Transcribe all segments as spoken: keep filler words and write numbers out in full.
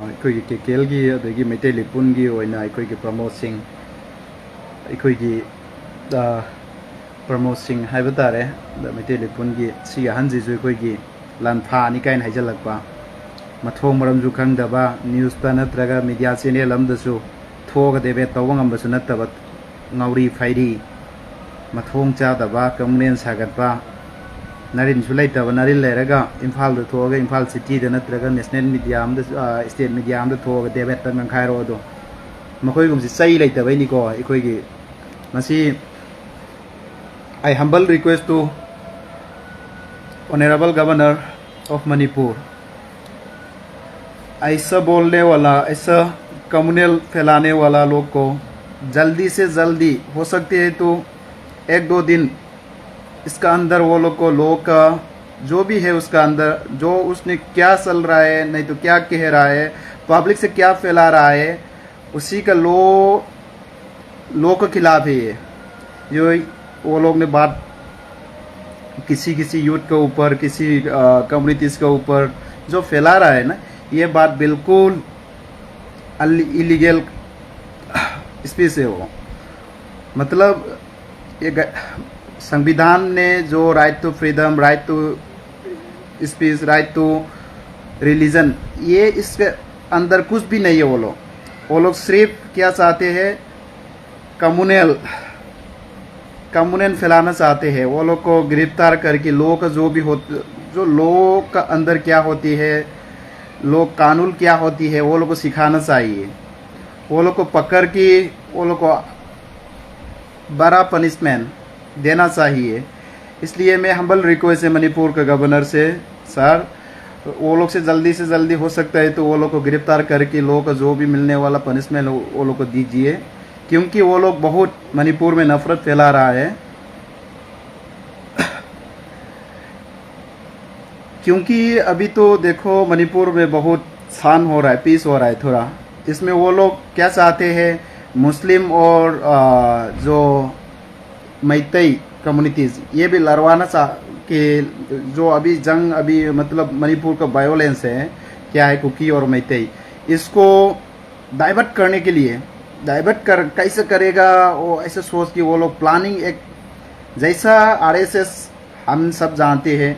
ꯑꯩꯈꯣꯏꯒꯤ ꯀꯦꯀꯦꯜꯒꯤ ꯑꯗꯒꯤ ꯃꯩꯇꯩ ꯂꯤꯄꯨꯟꯒꯤ ꯑꯣꯏꯅ ꯑꯩꯈꯣꯏꯒꯤ ꯄ꯭ꯔꯃꯣꯗ ꯁꯤꯡ, ꯑꯩꯈꯣꯏꯒꯤ, ꯑ, ꯄ꯭ꯔꯃꯣꯗ ꯁꯤꯡ ꯍꯥꯏꯕ ꯇꯥꯔꯦ, ꯑꯗ ꯃꯩꯇꯩ ꯂꯤꯄꯨꯟꯒꯤ ꯁꯤꯒꯤ ꯑꯍꯟꯁꯤꯁꯨ ꯑꯩꯈꯣꯏꯒꯤ ꯂꯥꯟꯐꯥꯅꯤ ꯀꯥꯏꯅ ꯍꯥꯏꯖꯜꯂꯛꯄ, ꯃꯊꯣꯡ ꯃꯔꯝꯁꯨ ꯈꯪꯗꯕ, ꯅ꯭ꯌꯨꯁꯇ ꯅꯠꯇ꯭ꯔꯒ ꯃꯤꯗꯤꯌꯥ ꯆꯦꯅꯦꯜ ꯑꯃꯗꯁꯨ ꯊꯣꯛꯑꯒ ꯗꯦꯕꯦꯠ ꯇꯧꯕ ꯉꯝꯕꯁꯨ ꯅꯠꯇꯕ, ꯉꯥꯎꯔꯤ ꯐꯩꯔꯤ, ꯃꯊꯣꯡ ꯆꯥꯗꯕ, ꯀꯃꯨꯅꯦꯜ ꯁꯥꯒꯠꯄ, ꯅꯥꯔꯤꯟꯁꯨ ꯂꯩꯇꯕ, ꯅꯥꯔꯤꯟ ꯂꯩꯔꯒ ꯏꯝꯐꯥꯜꯗ ꯊꯣꯛꯑꯒ ꯏꯝꯐꯥꯜ ꯁꯤꯇꯤꯗ ꯅꯠꯇ꯭ꯔꯒ ꯅꯦꯁꯅꯦꯜ ꯃꯤꯗꯤꯌꯥ ꯑꯃꯗ, ꯑ, ꯁ꯭ꯇꯦꯠ ꯃꯤꯗꯤꯌꯥ ꯑꯃꯗ ꯊꯣꯛꯑꯒ ꯗꯦꯕꯦꯠꯇ ꯉꯥꯡꯈꯥꯏꯔꯣ ꯑꯗꯣ꯫ ꯃꯈꯣꯏꯒꯨꯝꯕꯁꯤ ꯆꯩ ꯂꯩꯇꯕꯩꯅꯤꯀꯣ ꯑꯩꯈꯣꯏꯒꯤ꯫ ꯃꯁꯤ I humble request to Honorable Governor of Manipur, ऐसा बोलने वाला, ऐसा कम्युनल फैलाने वाला लोग को जल्दी से जल्दी, हो सकते है तो एक दो दिन, इसका अंदर वो लोग को, लोग का जो भी है उसका अंदर, जो उसने क्या चल रहा है, नहीं तो क्या कह रहा है, पब्लिक से क्या फैला रहा है, उसी का लो, लो के खिलाफ है ये। जो वो लोग ने बात किसी किसी यूथ के ऊपर, किसी कम्युनिटीज़ के ऊपर जो फैला रहा है ना, ये बात बिल्कुल इलीगल स्पीच है वो। मतलब, ये ग-, संविधान ने जो right to freedom, right to speech, right to religion, ये इसके अंदर कुछ भी नहीं है। वो लोग, वो लोग सिर्फ क्या चाहते हैं, कम्युनल, कम्युनल फैलाना चाहते हैं। वो लोग को गिरफ्तार करके लोग का जो भी हो, जो लोग का अंदर क्या होती है, लोग कानून क्या होती है, वो लोग को सिखाना चाहिए। वो लोग को पकड़ के वो लोग को बड़ा पनिशमेंट देना चाहिए। इसलिए मैं हम्बल रिक्वेस्ट है मणिपुर के गवर्नर से, सर, वो लोग से जल्दी से जल्दी हो सकता है तो वो लोग को गिरफ्तार करके लोगों को जो भी मिलने वाला पनिशमेंट वो लोग को दीजिए, क्योंकि वो लोग बहुत मणिपुर में नफरत फैला रहा है। क्योंकि अभी तो देखो, मणिपुर में बहुत शांत हो रहा है, पीस हो रहा है थोड़ा। इसमें वो लोग क्या चाहते हैं, मुस्लिम और, आ, जो मैतई कम्युनिटीज़, ये भी लड़वाना चाह के, जो अभी जंग, अभी मतलब मणिपुर का वायलेंस है, क्या है, कुकी और मैतई, इसको डाइवर्ट करने के लिए, डाइवर्ट कर कैसे करेगा, वो ऐसे सोच के वो लोग प्लानिंग एक, जैसा आरएसएस हम सब जानते हैं,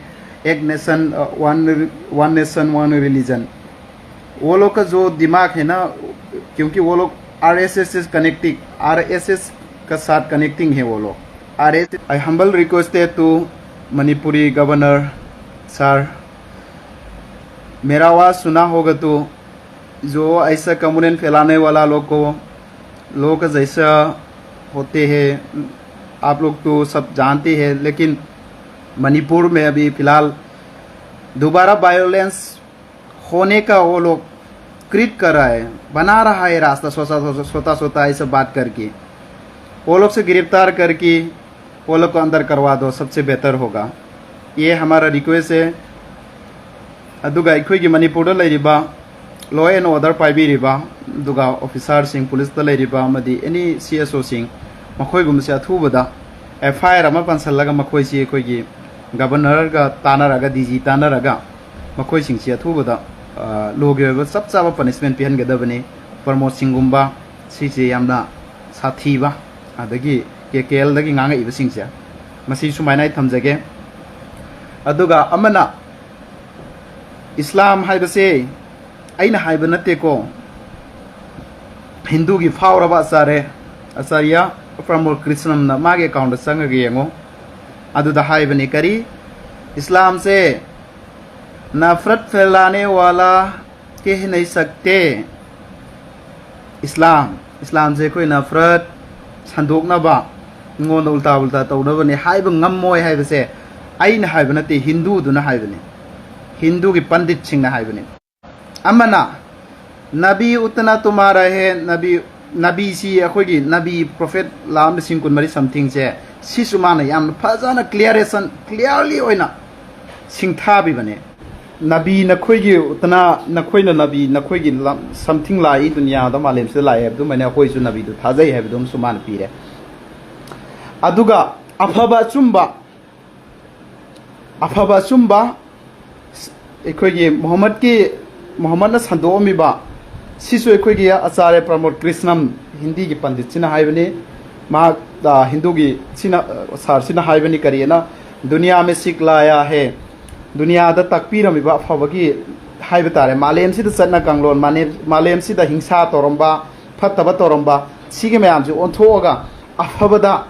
एक nation, one one nation one religion, वो लोग का जो दिमाग है ना, क्योंकि वो लोग आरएसएस से कनेक्टिंग, आरएसएस का साथ कनेक्टिंग है वो लोग। R S, I humble request है to Manipuri governor sir, मेरा आवाज़ सुना होगा तो, जो ऐसा कम्युनिज्म फैलाने वाला लोग को, लोग जैसा होते हैं, आप लोग तो सब जानते हैं, लेकिन मणिपुर में अभी फ़िलहाल दोबारा वायलेंस होने का वो लोग क्रिएट कर रहा है, बना रहा है रास्ता, सोता सोता सोता ऐसा बात करके वो लोग से गिरफ्तार करके वो लोग को अंदर करवा दो, सबसे बेहतर होगा। ये हमारा रिक्वेस्ट है। ꯑꯗꯨꯒ ꯑꯩꯈꯣꯏꯒꯤ ꯃꯅꯤꯄꯨꯔꯗ ꯂꯩꯔꯤꯕ ꯂꯣ ꯑꯦꯟ ꯑꯣꯔꯗꯔ ꯄꯥꯏꯕꯤꯔꯤꯕ, ꯑꯗꯨꯒ ꯑꯣꯐꯤꯁꯥꯔꯁꯤꯡ, ꯄꯨꯂꯤꯁꯇ ꯂꯩꯔꯤꯕ ꯑꯃꯗꯤ ꯑꯦꯅꯤ ꯁꯤ ꯑꯦꯁ ꯑꯣꯁꯤꯡ, ꯃꯈꯣꯏꯒꯨꯝꯕꯁꯦ ꯑꯊꯨꯕꯗ ꯑꯦꯐ ꯑꯥꯏ ꯑꯥꯔ ꯑꯃ ꯄꯥꯟꯁꯤꯜꯂꯒ ꯃꯈꯣꯏꯁꯤ ꯑꯩꯈꯣꯏꯒꯤ ꯒꯕꯔꯅꯔꯒ ꯇꯥꯟꯅꯔꯒ, ꯗꯤ ꯖꯤ ꯇꯥꯟꯅꯔꯒ ꯃꯈꯣꯏꯁꯤꯡꯁꯤ ꯑꯊꯨꯕꯗ, ꯑ, ꯂꯣꯒꯤ ꯑꯣꯏꯕ ꯆꯞ ꯆꯥꯕ ꯄꯅꯤꯁꯃꯦꯟ ꯄꯤꯍꯟꯒꯗꯕꯅꯤ꯫ ꯄ꯭ꯔꯃꯣꯗ ꯁꯤꯡꯒꯨꯝꯕ, ꯁꯤꯁꯦ ꯌꯥꯝꯅ ꯁꯥꯊꯤꯕ, ꯑꯗꯒꯤ ꯀꯦ ꯀꯦ ꯑꯦꯜꯗꯒꯤ ꯉꯥꯡꯉꯛꯏꯕꯁꯤꯡꯁꯦ, ꯃꯁꯤ ꯁꯨꯃꯥꯏꯅ ꯑꯩ ꯊꯝꯖꯒꯦ꯫ ꯑꯗꯨꯒ ꯑꯃꯅ, ꯏꯁꯂꯥꯝ ꯍꯥꯏꯕꯁꯦ ꯑꯩꯅ ꯍꯥꯏꯕ ꯅꯠꯇꯦꯀꯣ, ꯍꯤꯟꯗꯨꯒꯤ ꯐꯥꯎꯔꯕ ꯑꯆꯥꯔꯦ, ꯑꯆꯥꯔꯌ ꯄ꯭ꯔꯃꯣꯗ ꯀ꯭ꯔꯤꯁꯅꯝꯅ ꯃꯥꯒꯤ ꯑꯦꯀꯥꯎꯟꯗ ꯆꯪꯉꯒ ꯌꯦꯡꯉꯣ꯫ ꯑꯗꯨꯗ ꯍꯥꯏꯕꯅꯤ ꯀꯔꯤ, ꯏꯁꯂꯥꯝꯁꯦ ꯅꯐꯔꯠ ꯐꯦꯂꯥꯅꯦ ꯋꯥꯂꯥ ꯀꯦꯍ ꯅꯍꯤ ꯁꯛꯇꯦ꯫ ꯏꯁꯂꯥꯝ, ꯏꯁꯂꯥꯝꯁꯦ ꯑꯩꯈꯣꯏ ꯅꯐꯔꯠ ꯁꯟꯗꯣꯛꯅꯕ, ꯑꯩꯉꯣꯟꯗ ꯎꯜꯇꯥ ꯎꯜꯇꯥ ꯇꯧꯅꯕꯅꯦ ꯍꯥꯏꯕ ꯉꯝꯃꯣꯏ ꯍꯥꯏꯕꯁꯦ ꯑꯩꯅ ꯍꯥꯏꯕ ꯅꯠꯇꯦ, ꯍꯤꯟꯗꯨꯗꯨꯅ ꯍꯥꯏꯕꯅꯤ, ꯍꯤꯟꯗꯨꯒꯤ ꯄꯟꯗꯤꯠꯁꯤꯡꯅ ꯍꯥꯏꯕꯅꯤ꯫ ꯑꯃꯅ, ꯅꯕꯤ ꯎꯇꯅ ꯇꯨꯃꯥꯔꯥ ꯍꯦ, ꯅꯕꯤ, ꯅꯕꯤꯁꯤ ꯑꯩꯈꯣꯏꯒꯤ ꯅꯕꯤ ꯄ꯭ꯔꯣꯐꯦꯠ ꯂꯥꯛꯑꯝꯕ ꯂꯤꯁꯤꯡ ꯀꯨꯟꯃꯔꯤ ꯁꯝꯊꯤꯡꯁꯦ, ꯁꯤꯁꯨ ꯃꯥꯅ ꯌꯥꯝꯅ ꯐꯖꯅ ꯀ꯭ꯂꯤꯌꯥꯔꯦꯁꯟ, ꯀ꯭ꯂꯤꯌꯥꯔꯂꯤ ꯑꯣꯏꯅ ꯁꯤꯡꯊꯥꯕꯤꯕꯅꯦ꯫ ꯅꯕꯤ ꯅꯈꯣꯏꯒꯤ ꯎꯇꯅ, ꯅꯈꯣꯏꯅ ꯅꯕꯤ, ꯅꯈꯣꯏꯒꯤ ꯂꯝ, ꯁꯝꯊꯤꯡ ꯂꯥꯛꯏ, ꯗꯨꯅꯤꯌꯥꯗ, ꯃꯥꯂꯦꯝꯁꯤꯗ ꯂꯥꯛꯑꯦ ꯍꯥꯏꯕꯗꯨꯃꯥꯏꯅ ꯑꯩꯈꯣꯏꯁꯨ ꯅꯕꯤꯗꯨ ꯊꯥꯖꯩ ꯍꯥꯏꯕꯗꯨ ꯑꯃꯁꯨ ꯃꯥꯅ ꯄꯤꯔꯦ꯫ ꯑꯗꯨꯒ ꯑꯐꯕ ꯑꯆꯨꯝꯕ, ꯑꯐꯕ ꯑꯆꯨꯝꯕ, ꯑꯩꯈꯣꯏꯒꯤ ꯃꯨꯍꯝꯃꯗꯀꯤ, ꯃꯨꯍꯝꯃꯗꯅ ꯁꯟꯗꯣꯛꯑꯝꯃꯤꯕ ꯁꯤꯁꯨ ꯑꯩꯈꯣꯏꯒꯤ ꯑꯆꯥꯔꯌ ꯄ꯭ꯔꯃꯣꯗ ꯀ꯭ꯔꯤꯁꯅꯝ, ꯍꯤꯟꯗꯤꯒꯤ ꯄꯟꯗꯤꯠꯁꯤꯅ ꯍꯥꯏꯕꯅꯤ꯫ ꯃꯍꯥꯛ, ꯑ, ꯍꯤꯟꯗꯨꯒꯤ ꯁꯤꯅ, ꯑ, ꯁꯥꯔꯁꯤꯅ ꯍꯥꯏꯕꯅꯤ, ꯀꯔꯤꯑꯅ, "ꯗꯨꯅꯤꯌꯥ ꯃꯦ ꯁꯤꯈ ꯂꯥꯌꯥ ꯍꯦ, ꯗꯨꯅꯤꯌꯥꯗ ꯇꯥꯛꯄꯤꯔꯝꯃꯤꯕ ꯑꯐꯕꯒꯤ ꯍꯥꯏꯕ ꯇꯥꯔꯦ, ꯃꯥꯂꯦꯝꯁꯤꯗ ꯆꯠꯅ ꯀꯥꯡꯂꯣꯟ, ꯃꯥꯂꯦꯝ-, ꯃꯥꯂꯦꯝꯁꯤꯗ ꯍꯤꯡꯁꯥ ꯇꯧꯔꯝꯕ, ꯐꯠꯇꯕ ꯇꯧꯔꯝꯕ, ꯁꯤꯒꯤ ꯃꯌꯥꯝꯁꯤ ꯑꯣꯟꯊꯣꯛꯑꯒ ꯑꯐꯕꯗ,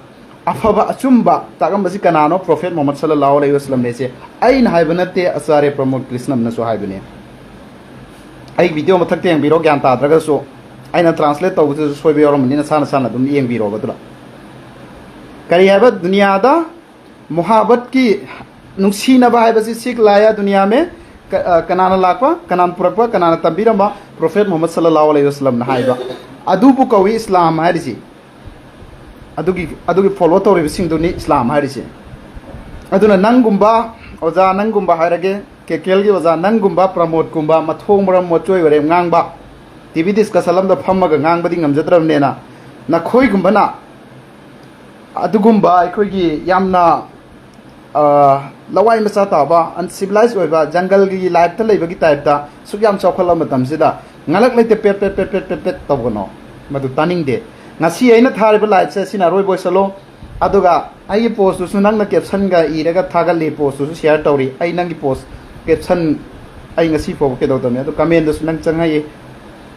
ꯑꯐꯕ ꯑꯆꯨꯝꯕ ꯇꯥꯛꯂꯝꯕꯁꯤ ꯀꯅꯥꯅꯣ? ꯄ꯭ꯔꯣꯐꯦꯠ ꯃꯨꯍꯝꯃꯗ ꯁꯜꯂꯜꯂꯥꯍꯨ ꯑꯂꯩꯍꯤ ꯋꯁꯜꯂꯝꯅꯦꯁꯦ ꯑꯩꯅ ꯍꯥꯏꯕ ꯅꯠꯇꯦ, ꯑꯆꯥꯔꯌ ꯄ꯭ꯔꯃꯣꯗ ꯀ꯭ꯔꯤꯁꯅꯝꯅꯁꯨ ꯍꯥꯏꯕꯅꯦ꯫ ꯑꯩꯒꯤ ꯚꯤꯗꯤꯑꯣ ꯃꯊꯛꯇ ꯌꯦꯡꯕꯤꯔꯣ, ꯒ꯭ꯌꯥꯟ ꯇꯥꯗ꯭ꯔꯒꯁꯨ꯫ ꯑꯩꯅ ꯇ꯭ꯔꯥꯟꯁꯂꯦꯠ ꯇꯧꯕꯗꯨꯁꯨ ꯁꯣꯏꯕ ꯌꯥꯎꯔꯝꯕꯅꯤ, ꯅꯁꯥ ꯅꯁꯥꯅ ꯑꯗꯨꯝ ꯌꯦꯡꯕꯤꯔꯣꯕ꯫ ꯑꯗꯨꯅ ꯀꯔꯤ ꯍꯥꯏꯕ? ꯗꯨꯅꯤꯌꯥꯗ ꯃꯨꯍꯥꯕꯠꯀꯤ, ꯅꯨꯡꯁꯤꯅꯕ ꯍꯥꯏꯕꯁꯤ ꯁꯤꯈ ꯂꯥꯌꯥ ꯗꯨꯅꯤꯌꯥ ꯃꯦ, ꯀ-, ꯑ, ꯀꯅꯥꯅ ꯂꯥꯛꯄ, ꯀꯅꯥꯅ ꯄꯨꯔꯛꯄ, ꯀꯅꯥꯅ ꯇꯝꯕꯤꯔꯝꯕ? ꯄ꯭ꯔꯣꯐꯦꯠ ꯃꯨꯍꯝꯃꯗ ꯁꯜꯂꯜꯂꯥꯍꯨ ꯑꯂꯩꯍꯤ ꯋꯁꯜꯂꯝꯅ ꯍꯥꯏꯕ꯫ ꯑꯗꯨꯕꯨ ꯀꯧꯏ ꯏꯁꯂꯥꯝ ꯍꯥꯏꯔꯤꯁꯤ꯫ ꯑꯗꯨꯒꯤ, ꯑꯗꯨꯒꯤ ꯐꯣꯂꯣ ꯇꯧꯔꯤꯕꯁꯤꯡꯗꯨꯅꯤ ꯏꯁꯂꯥꯝ ꯍꯥꯏꯔꯤꯁꯦ꯫ ꯑꯗꯨꯅ ꯅꯪꯒꯨꯝꯕ, ꯑꯣꯖꯥ ꯅꯪꯒꯨꯝꯕ ꯍꯥꯏꯔꯒꯦ, ꯀꯦꯀꯦꯜꯒꯤ ꯑꯣꯖꯥ ꯅꯪꯒꯨꯝꯕ, ꯄ꯭ꯔꯃꯣꯗꯀꯨꯝꯕ ꯃꯊꯣꯡ ꯃꯔꯝ ꯃꯣꯠꯆꯣꯏ ꯋꯥꯔꯦꯝ ꯉꯥꯡꯕ, ꯇꯤ ꯚꯤ ꯗꯤꯁꯀꯁꯟ ꯑꯃꯗ ꯐꯝꯃꯒ ꯉꯥꯡꯕꯗꯤ ꯉꯝꯖꯗ꯭ꯔꯕꯅꯤꯅ, ꯅꯈꯣꯏꯒꯨꯝꯕꯅ ꯑꯗꯨꯒꯨꯝꯕ ꯑꯩꯈꯣꯏꯒꯤ ꯌꯥꯝꯅ, ꯑ, ꯂꯋꯥꯏ ꯃꯆꯥ ꯇꯥꯕ, ꯑꯟꯁꯤꯚꯤꯂꯥꯏꯖ ꯑꯣꯏꯕ, ꯖꯪꯒꯜꯒꯤ ꯂꯥꯏꯐꯇ ꯂꯩꯕꯒꯤ ꯇꯥꯏꯞꯇ ꯁꯨꯛ ꯌꯥꯝ ꯆꯥꯎꯈꯠꯂꯕ ꯃꯇꯝꯁꯤꯗ ꯉꯥꯂꯛ ꯂꯩꯇꯦ ꯄꯦꯠ ꯄꯦꯠ ꯄꯦꯠ ꯄꯦꯠ ꯄꯦꯠ ꯄꯦꯠ ꯇꯧꯒꯅꯣ꯫ ꯃꯗꯨ ꯇꯥꯅꯤꯡꯗꯦ꯫ ꯉꯁꯤ ꯑꯩꯅ ꯊꯥꯔꯤꯕ ꯂꯥꯏꯐꯁꯦ ꯁꯤꯅ ꯑꯔꯣꯏꯕ ꯑꯣꯏꯁꯜꯂꯣ꯫ ꯑꯗꯨꯒ ꯑꯩꯒꯤ ꯄꯣꯁꯇꯨꯁꯨ ꯅꯪꯅ ꯀꯦꯞꯁꯟꯒ ꯏꯔꯒ ꯊꯥꯒꯠꯂꯤ, ꯄꯣꯁꯇꯨꯁꯨ ꯁꯤꯌꯥꯔ ꯇꯧꯔꯤ꯫ ꯑꯩ ꯅꯪꯒꯤ ꯄꯣꯁ ꯀꯦꯞꯁꯟ ꯑꯩ ꯉꯁꯤ ꯐꯥꯎꯕ ꯀꯩꯗꯧꯗꯕꯅꯤ, ꯑꯗꯨ ꯀꯃꯦꯟꯗꯁꯨ ꯅꯪ ꯆꯪꯉꯛꯏ꯫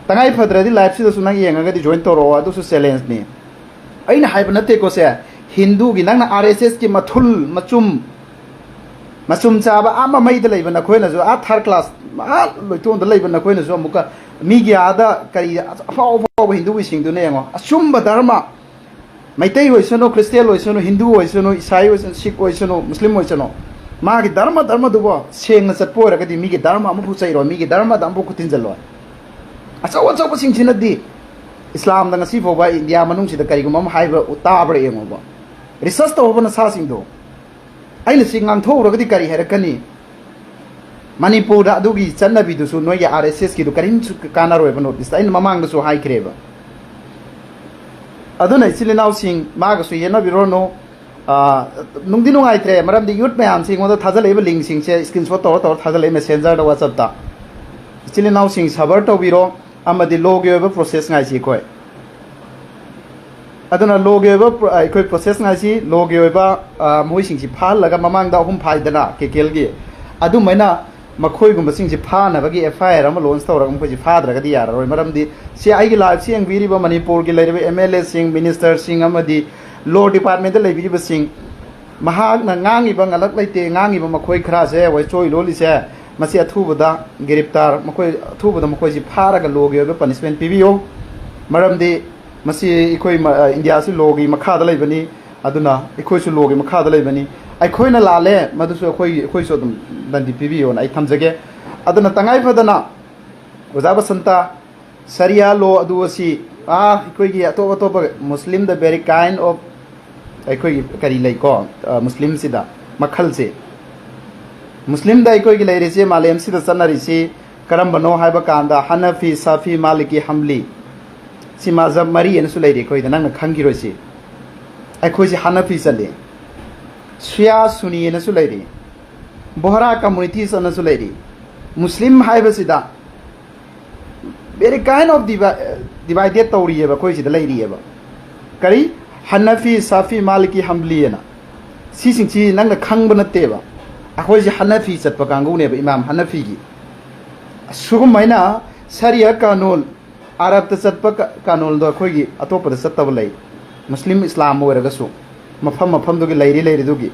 ꯇꯉꯥꯏ ꯐꯗ꯭ꯔꯗꯤ ꯂꯥꯏꯐꯁꯤꯗꯁꯨ ꯅꯪ ꯌꯦꯡꯉꯒꯗꯤ ꯖꯣꯏꯟ ꯇꯧꯔꯛꯑꯣ, ꯑꯗꯨꯁꯨ ꯆꯦꯂꯦꯟꯖꯅꯤ꯫ ꯑꯩꯅ ꯍꯥꯏꯕ ꯅꯠꯇꯦꯀꯣ ꯁꯦ, ꯍꯤꯟꯗꯨꯒꯤ ꯅꯪꯅ ꯑꯥꯔ ꯑꯦꯁ ꯑꯦꯁꯀꯤ ꯃꯊꯨꯜ ꯃꯆꯨꯝ, ꯃꯆꯨꯝ ꯆꯥꯕ ꯑꯥ ꯃꯃꯩꯗ ꯂꯩꯕ ꯅꯈꯣꯏꯅꯁꯨ, ꯑꯥ ꯊꯥꯔꯠ ꯀ꯭ꯂꯥꯁ, ꯑꯥ ꯂꯣꯏꯇꯣꯟꯗ ꯂꯩꯕ ꯅꯈꯣꯏꯅꯁꯨ ꯑꯃꯨꯛꯀ ꯃꯤꯒꯤ ꯑꯥꯗ ꯀꯔꯤ ꯑꯐꯥꯎ ꯑꯐꯥꯎꯕ ꯍꯤꯟꯗꯨꯒꯤꯁꯤꯡꯗꯨꯅ ꯌꯦꯡꯉꯣ, ꯑꯆꯨꯝꯕ ꯙꯔꯃ, ꯃꯩꯇꯩ ꯑꯣꯏꯁꯅꯨ, ꯈ꯭ꯔꯤꯁꯇꯦꯟ ꯑꯣꯏꯁꯅꯨ, ꯍꯤꯟꯗꯨ ꯑꯣꯏꯁꯅꯨ, ꯏꯁꯥꯏ ꯑꯣꯏꯁꯅꯨ, ꯁꯤꯈ ꯑꯣꯏꯁꯅꯨ, ꯃꯨꯁꯂꯤꯝ ꯑꯣꯏꯁꯅꯨ, ꯃꯥꯒꯤ ꯙꯔꯃ, ꯙꯔꯃꯗꯨꯕꯨ ꯁꯦꯡꯅ ꯆꯠꯄ ꯑꯣꯏꯔꯒꯗꯤ ꯃꯤꯒꯤ ꯙꯔꯃ ꯑꯃꯐꯥꯎ ꯆꯩꯔꯣꯏ, ꯃꯤꯒꯤ ꯙꯔꯃꯗ ꯑꯃꯐꯥꯎ ꯈꯨꯠ ꯊꯤꯟꯖꯜꯂꯣꯏ꯫ ꯑꯆꯧ ꯑꯆꯧꯕꯁꯤꯡꯁꯤꯅꯗꯤ ꯏꯁꯂꯥꯝꯗ ꯉꯁꯤ ꯐꯥꯎꯕ ꯏꯟꯗꯤꯌꯥ ꯃꯅꯨꯡꯁꯤꯗ ꯀꯔꯤꯒꯨꯝꯕ ꯑꯃ ꯍꯥꯏꯕ ꯇꯥꯕ꯭ꯔꯥ ꯌꯦꯡꯉꯣꯕ꯫ ꯔꯤꯁꯔꯁ ꯇꯧꯔꯕ ꯅꯁꯥꯁꯤꯡꯗꯣ꯫ ꯑꯩꯅ ꯁꯤ ꯉꯥꯡꯊꯣꯛꯎꯔꯒꯗꯤ ꯀꯔꯤ ꯍꯥꯏꯔꯛꯀꯅꯤ? ꯃꯅꯤꯄꯨꯔꯗ ꯑꯗꯨꯒꯤ ꯆꯠꯅꯕꯤꯗꯨꯁꯨ ꯅꯣꯏꯒꯤ ꯑꯥꯔ ꯑꯦꯁ ꯑꯦꯁꯀꯤꯗꯨ ꯀꯔꯤꯝꯁꯨ ꯀꯥꯟꯅꯔꯣꯏꯕ ꯅꯣꯔꯠ ꯏꯁꯇ꯫ ꯑꯩꯅ ꯃꯃꯥꯡꯗꯁꯨ ꯍꯥꯏꯈ꯭ꯔꯦꯕ꯫ ꯑꯗꯨꯅ ꯏꯆꯤꯜ ꯏꯅꯥꯎꯁꯤꯡ, ꯃꯥꯒꯁꯨ ꯌꯦꯠꯅꯕꯤꯔꯨꯔꯅꯨ꯫ ꯑꯥ, ꯅꯨꯡꯗꯤ ꯅꯨꯡꯉꯥꯏꯇ꯭ꯔꯦ, ꯃꯔꯝꯗꯤ ꯌꯨꯠ ꯃꯌꯥꯝꯁꯤ ꯑꯩꯉꯣꯟꯗ ꯊꯥꯖꯜꯂꯛꯏꯕ ꯂꯤꯡꯁꯤꯡꯁꯦ ꯏꯁꯀ꯭ꯔꯤꯟ ꯁꯣꯠ ꯇꯧꯔ ꯇꯧꯔ ꯊꯥꯖꯜꯂꯛꯏ ꯃꯦꯁꯦꯟꯖꯔꯗ, ꯋꯥꯆꯞꯇ꯫ ꯏꯆꯤꯜ ꯏꯅꯥꯎꯁꯤꯡ ꯁꯕꯔ ꯇꯧꯕꯤꯔꯣ꯫ ꯑꯃꯗꯤ ꯂꯣꯒꯤ ꯑꯣꯏꯕ ꯄ꯭ꯔꯣꯁꯦꯁ ꯉꯥꯏꯁꯤ ꯑꯩꯈꯣꯏ꯫ ꯑꯗꯨꯅ ꯂꯣꯒꯤ ꯑꯣꯏꯕ ꯄ꯭ꯔꯣ-, ꯑꯩꯈꯣꯏ ꯄ꯭ꯔꯣꯁꯦꯁ ꯉꯥꯏꯁꯤ, ꯂꯣꯒꯤ ꯑꯣꯏꯕ, ꯑ, ꯃꯈꯣꯏꯁꯤꯡꯁꯤ ꯐꯥꯍꯜꯂꯒ, ꯃꯃꯥꯡꯗ ꯑꯍꯨꯝ ꯐꯥꯏꯗꯅ ꯀꯦꯀꯦꯜꯒꯤ, ꯑꯗꯨꯃꯥꯏꯅ ꯃꯈꯣꯏꯒꯨꯝꯕꯁꯤꯡꯁꯤ ꯐꯥꯅꯕꯒꯤ ꯑꯦꯐ ꯑꯥꯏ ꯑꯥꯔ ꯑꯃ ꯂꯣꯟꯁ ꯇꯧꯔꯒ ꯃꯈꯣꯏꯁꯤ ꯐꯥꯗ꯭ꯔꯒꯗꯤ ꯌꯥꯔꯔꯣꯏ꯫ ꯃꯔꯝꯗꯤ ꯁꯤ ꯑꯩꯒꯤ ꯂꯥꯏꯐꯁꯤ ꯌꯦꯡꯕꯤꯔꯤꯕ ꯃꯅꯤꯄꯨꯔꯒꯤ ꯂꯩꯔꯤꯕ ꯑꯦꯝ ꯑꯦꯜ ꯑꯦꯁꯤꯡ, ꯃꯤꯅꯤꯁꯇꯔꯁꯤꯡ ꯑꯃꯗꯤ ꯂꯣ ꯗꯤꯄꯥꯔꯠꯃꯦꯟꯇ ꯂꯩꯕꯤꯔꯤꯕꯁꯤꯡ, ꯃꯍꯥꯛꯅ ꯉꯥꯡꯉꯤꯕ ꯉꯂꯛ ꯂꯩꯇꯦ ꯉꯥꯡꯉꯤꯕ ꯃꯈꯣꯏ ꯈꯔꯁꯦ, ꯋꯥꯏꯆꯣꯏ ꯂꯣꯜꯂꯤꯁꯦ, ꯃꯁꯤ ꯑꯊꯨꯕꯗ ꯒꯤꯔꯤꯞꯇꯥꯔ, ꯃꯈꯣꯏ ꯑꯊꯨꯕꯗ ꯃꯈꯣꯏꯁꯤ ꯐꯥꯔꯒ ꯂꯣꯒꯤ ꯑꯣꯏꯕ ꯄꯅꯤꯁꯃꯦꯟ ꯄꯤꯕꯤꯌꯨ꯫ ꯃꯔꯝꯗꯤ ꯃꯁꯤ ꯑꯩꯈꯣꯏ ꯃ-, ꯑ, ꯏꯟꯗꯤꯌꯥꯁꯤ ꯂꯣꯒꯤ ꯃꯈꯥꯗ ꯂꯩꯕꯅꯤ, ꯑꯗꯨꯅ ꯑꯩꯈꯣꯏꯁꯨ ꯂꯣꯒꯤ ꯃꯈꯥꯗ ꯂꯩꯕꯅꯤ꯫ ꯑꯩꯈꯣꯏꯅ ꯂꯥꯜꯂꯦ, ꯃꯗꯨꯁꯨ ꯑꯩꯈꯣꯏꯒꯤ, ꯑꯩꯈꯣꯏꯁꯨ ꯑꯗꯨꯝ ꯗꯟꯗꯤ ꯄꯤꯕꯤꯌꯣꯅ ꯑꯩ ꯊꯝꯖꯒꯦ꯫ ꯑꯗꯨꯅ ꯇꯉꯥꯏ ꯐꯗꯅ ꯑꯣꯖꯥ ꯕꯁꯟꯇ, ꯁꯔꯤꯌꯥ ꯂꯣ ꯑꯗꯨ ꯑꯁꯤ, ꯑꯥ, ꯑꯩꯈꯣꯏꯒꯤ ꯑꯇꯣꯞ ꯑꯇꯣꯞꯄ ꯃꯨꯁꯂꯤꯝꯗ very kind of ꯑꯩꯈꯣꯏꯒꯤ ꯀꯔꯤ ꯂꯩꯀꯣ, ꯑ, ꯃꯨꯁꯂꯤꯝꯁꯤꯗ ꯃꯈꯜꯁꯦ, ꯃꯨꯁꯂꯤꯝꯗ ꯑꯩꯈꯣꯏꯒꯤ ꯂꯩꯔꯤꯁꯦ, ꯃꯥꯂꯦꯝꯁꯤꯗ ꯆꯠꯅꯔꯤꯁꯤ ꯀꯔꯝꯕꯅꯣ ꯍꯥꯏꯕ ꯀꯥꯟꯗ ꯍꯅꯐꯤ, ꯁꯥꯐꯤ, ꯃꯥꯂꯤꯀꯤ, ꯍꯝꯂꯤ, ꯁꯤ ꯃꯥꯖꯕ ꯃꯔꯤ ꯑꯅꯁꯨ ꯂꯩꯔꯤ ꯑꯩꯈꯣꯏꯗ, ꯅꯪꯅ ꯈꯪꯈꯤꯔꯣꯏꯁꯤ꯫ ꯑꯩꯈꯣꯏꯁꯤ ꯍꯅꯐꯤ ꯆꯠꯂꯤ, ꯁꯤꯌꯥ ꯁꯨꯅꯤ ꯑꯅꯁꯨ ꯂꯩꯔꯤ, ꯕꯣꯍꯔꯥ ꯀꯝꯃꯨꯅꯤꯇꯤꯁ ꯑꯅꯁꯨ ꯂꯩꯔꯤ꯫ ꯃꯨꯁꯂꯤꯝ ꯍꯥꯏꯕꯁꯤꯗ very kind of divi-, divided ꯇꯧꯔꯤꯑꯕ, ꯑꯩꯈꯣꯏ ꯁꯤꯗ ꯂꯩꯔꯤꯑꯕ꯫ ꯀꯔꯤ? ꯍꯅꯐꯤ, ꯁꯥꯐꯤ, ꯃꯥꯂꯤꯀꯤ, ꯍꯝꯕꯂꯤ ꯑꯅ꯫ ꯁꯤꯁꯤꯡꯁꯤ ꯅꯪꯅ ꯈꯪꯕ ꯅꯠꯇꯦꯕ꯫ ꯑꯩꯈꯣꯏꯁꯦ ꯍꯅꯐꯤ ꯆꯠꯄ ꯀꯥꯡꯕꯨꯅꯦꯕ, ꯏꯃꯥꯝ ꯍꯅꯐꯤꯒꯤ꯫ ꯁꯨꯒꯨꯝꯍꯥꯏꯅ ꯁꯔꯤꯌꯥ ꯀꯥꯅꯨꯟ, ꯑꯔꯕꯇ ꯆꯠꯄ ꯀ-, ꯀꯥꯅꯨꯟꯗꯣ ꯑꯩꯈꯣꯏꯒꯤ ꯑꯇꯣꯞꯄꯗ ꯆꯠꯇꯕ ꯂꯩ, ꯃꯨꯁꯂꯤꯝ ꯏꯁꯂꯥꯝ ꯑꯣꯏꯔꯒꯁꯨ꯫ ꯃꯐꯝ ꯃꯐꯝꯗꯨꯒꯤ ꯂꯩꯔꯤ ꯂꯩꯔꯤꯗꯨꯒꯤ,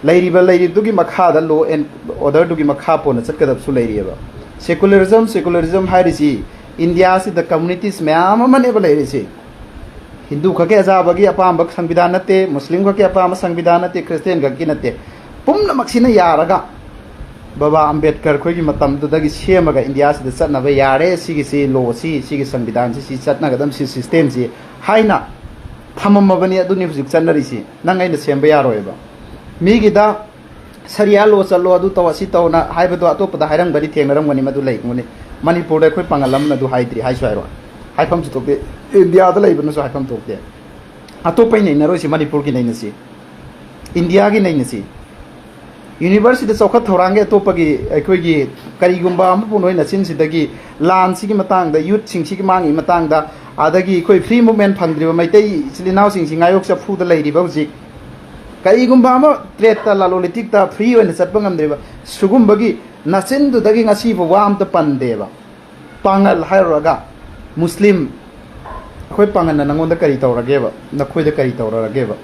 ꯂꯩꯔꯤꯕ ꯂꯩꯔꯤꯗꯨꯒꯤ ꯃꯈꯥꯗ, law and orderꯗꯨꯒꯤ ꯃꯈꯥ ꯄꯣꯟꯅ ꯆꯠꯀꯗꯕꯁꯨ ꯂꯩꯔꯤꯑꯕ꯫ Secularism, secularism ꯍꯥꯏꯔꯤꯁꯤ ꯏꯟꯗꯤꯌꯥꯁꯤꯗ communities ꯃꯌꯥꯝ ꯑꯃꯅꯦꯕ ꯂꯩꯔꯤꯁꯤ꯫ ꯍꯤꯟꯗꯨ ꯈꯛꯀꯤ ꯑꯖꯥꯕꯒꯤ ꯑꯄꯥꯝꯕ ꯁꯪꯕꯤꯙꯥꯟ ꯅꯠꯇꯦ, ꯃꯨꯁꯂꯤꯝ ꯈꯛꯀꯤ ꯑꯄꯥꯝꯕ ꯁꯪꯕꯤꯙꯥꯟ ꯅꯠꯇꯦ, ꯈ꯭ꯔꯤꯁꯇꯤꯌꯥꯟ ꯈꯛꯀꯤ ꯅꯠꯇꯦ꯫ ꯄꯨꯝꯅꯃꯛꯁꯤꯅ ꯌꯥꯔꯒ ꯕꯕꯥ ꯑꯝꯕꯦꯗꯀꯔ ꯑꯩꯈꯣꯏꯒꯤ ꯃꯇꯝꯗꯨꯗꯒꯤ ꯁꯦꯝꯃꯒ ꯏꯟꯗꯤꯌꯥꯁꯤꯗ ꯆꯠꯅꯕ ꯌꯥꯔꯦ, ꯁꯤꯒꯤꯁꯤ ꯂꯣꯁꯤ, ꯁꯤꯒꯤ ꯁꯪꯕꯤꯙꯥꯟꯁꯤ, ꯁꯤ ꯆꯠꯅꯒꯗꯕ, ꯁꯤ ꯁꯤꯁꯇꯦꯝꯁꯤ ꯍꯥꯏꯅ ꯊꯝꯃꯝꯃꯕꯅꯤ꯫ ꯑꯗꯨꯅꯤ ꯍꯧꯖꯤꯛ ꯆꯠꯅꯔꯤꯁꯤ꯫ ꯅꯪ ꯑꯩꯅ ꯁꯦꯝꯕ ꯌꯥꯔꯣꯏꯕ꯫ ꯃꯤꯒꯤꯗ ꯁꯔꯤꯌꯥ ꯂꯣ ꯆꯠꯂꯣ, ꯑꯗꯨ ꯇꯧ, ꯑꯁꯤ ꯇꯧꯅ ꯍꯥꯏꯕꯗꯣ ꯑꯇꯣꯞꯄꯗ ꯍꯥꯏꯔꯝꯒꯅꯤ, ꯊꯦꯡꯅꯔꯝꯒꯅꯤ, ꯃꯗꯨ ꯂꯩꯒꯅꯤ꯫ ꯃꯅꯤꯄꯨꯔꯗ ꯑꯩꯈꯣꯏ ꯄꯥꯡꯒꯜ ꯑꯃꯅ ꯑꯗꯨ ꯍꯥꯏꯗ꯭ꯔꯤ, ꯍꯥꯏꯁꯨ ꯍꯥꯏꯔꯣꯏ꯫ ꯍꯥꯏꯐꯝꯁꯨ ꯊꯣꯛꯇꯦ꯫ ꯏꯟꯗꯤꯌꯥꯗ ꯂꯩꯕꯅꯁꯨ ꯍꯥꯏꯐꯝ ꯊꯣꯛꯇꯦ꯫ ꯑꯇꯣꯞꯄꯩ ꯅꯩꯅꯔꯣꯏꯁꯤ, ꯃꯅꯤꯄꯨꯔꯒꯤ ꯅꯩꯅꯁꯤ, ꯏꯟꯗꯤꯌꯥꯒꯤ ꯅꯩꯅꯁꯤ꯫ ꯌꯨꯅꯤꯚꯔꯁꯁꯤꯗ ꯆꯥꯎꯈꯠ ꯊꯧꯔꯥꯡꯒꯤ ꯑꯇꯣꯞꯄꯒꯤ ꯑꯩꯈꯣꯏꯒꯤ ꯀꯔꯤꯒꯨꯝꯕ ꯑꯃꯕꯨ ꯅꯣꯏ ꯅꯆꯤꯟꯁꯤꯗꯒꯤ ꯂꯥꯟꯁꯤꯒꯤ ꯃꯇꯥꯡꯗ, ꯌꯨꯠꯁꯤꯡꯁꯤꯒꯤ ꯃꯥꯡꯉꯤ ꯃꯇꯥꯡꯗ, ꯑꯗꯒꯤ ꯑꯩꯈꯣꯏ ꯐ꯭ꯔꯤ ꯃꯨꯞꯃꯦꯟ ꯐꯪꯗ꯭ꯔꯤꯕ ꯃꯩꯇꯩ ꯏꯆꯤꯜ ꯏꯅꯥꯎꯁꯤꯡꯁꯤ ꯉꯥꯌꯣꯛ ꯆꯐꯨꯗ ꯂꯩꯔꯤꯕ ꯍꯧꯖꯤꯛ, ꯀꯔꯤꯒꯨꯝꯕ ꯑꯃ ꯇ꯭ꯔꯦꯠꯇ, ꯂꯂꯣꯟ ꯏꯇꯤꯛꯇ ꯐ꯭ꯔꯤ ꯑꯣꯏꯅ ꯆꯠꯄ ꯉꯝꯗ꯭ꯔꯤꯕ ꯁꯤꯒꯨꯝꯕꯒꯤ ꯅꯆꯤꯟꯗꯨꯗꯒꯤ ꯉꯁꯤꯕꯨ ꯋꯥ ꯑꯝꯇ ꯄꯟꯗꯦꯕ꯫ ꯄꯥꯉꯜ ꯍꯥꯏꯔꯨꯔꯒ ꯃꯨꯁꯂꯤꯝ, ꯑꯩꯈꯣꯏ ꯄꯥꯉꯜꯅ ꯅꯪꯉꯣꯟꯗ ꯀꯔꯤ ꯇꯧꯔꯒꯦꯕ? ꯅꯈꯣꯏꯗ ꯀꯔꯤ ꯇꯧꯔꯒꯦꯕ?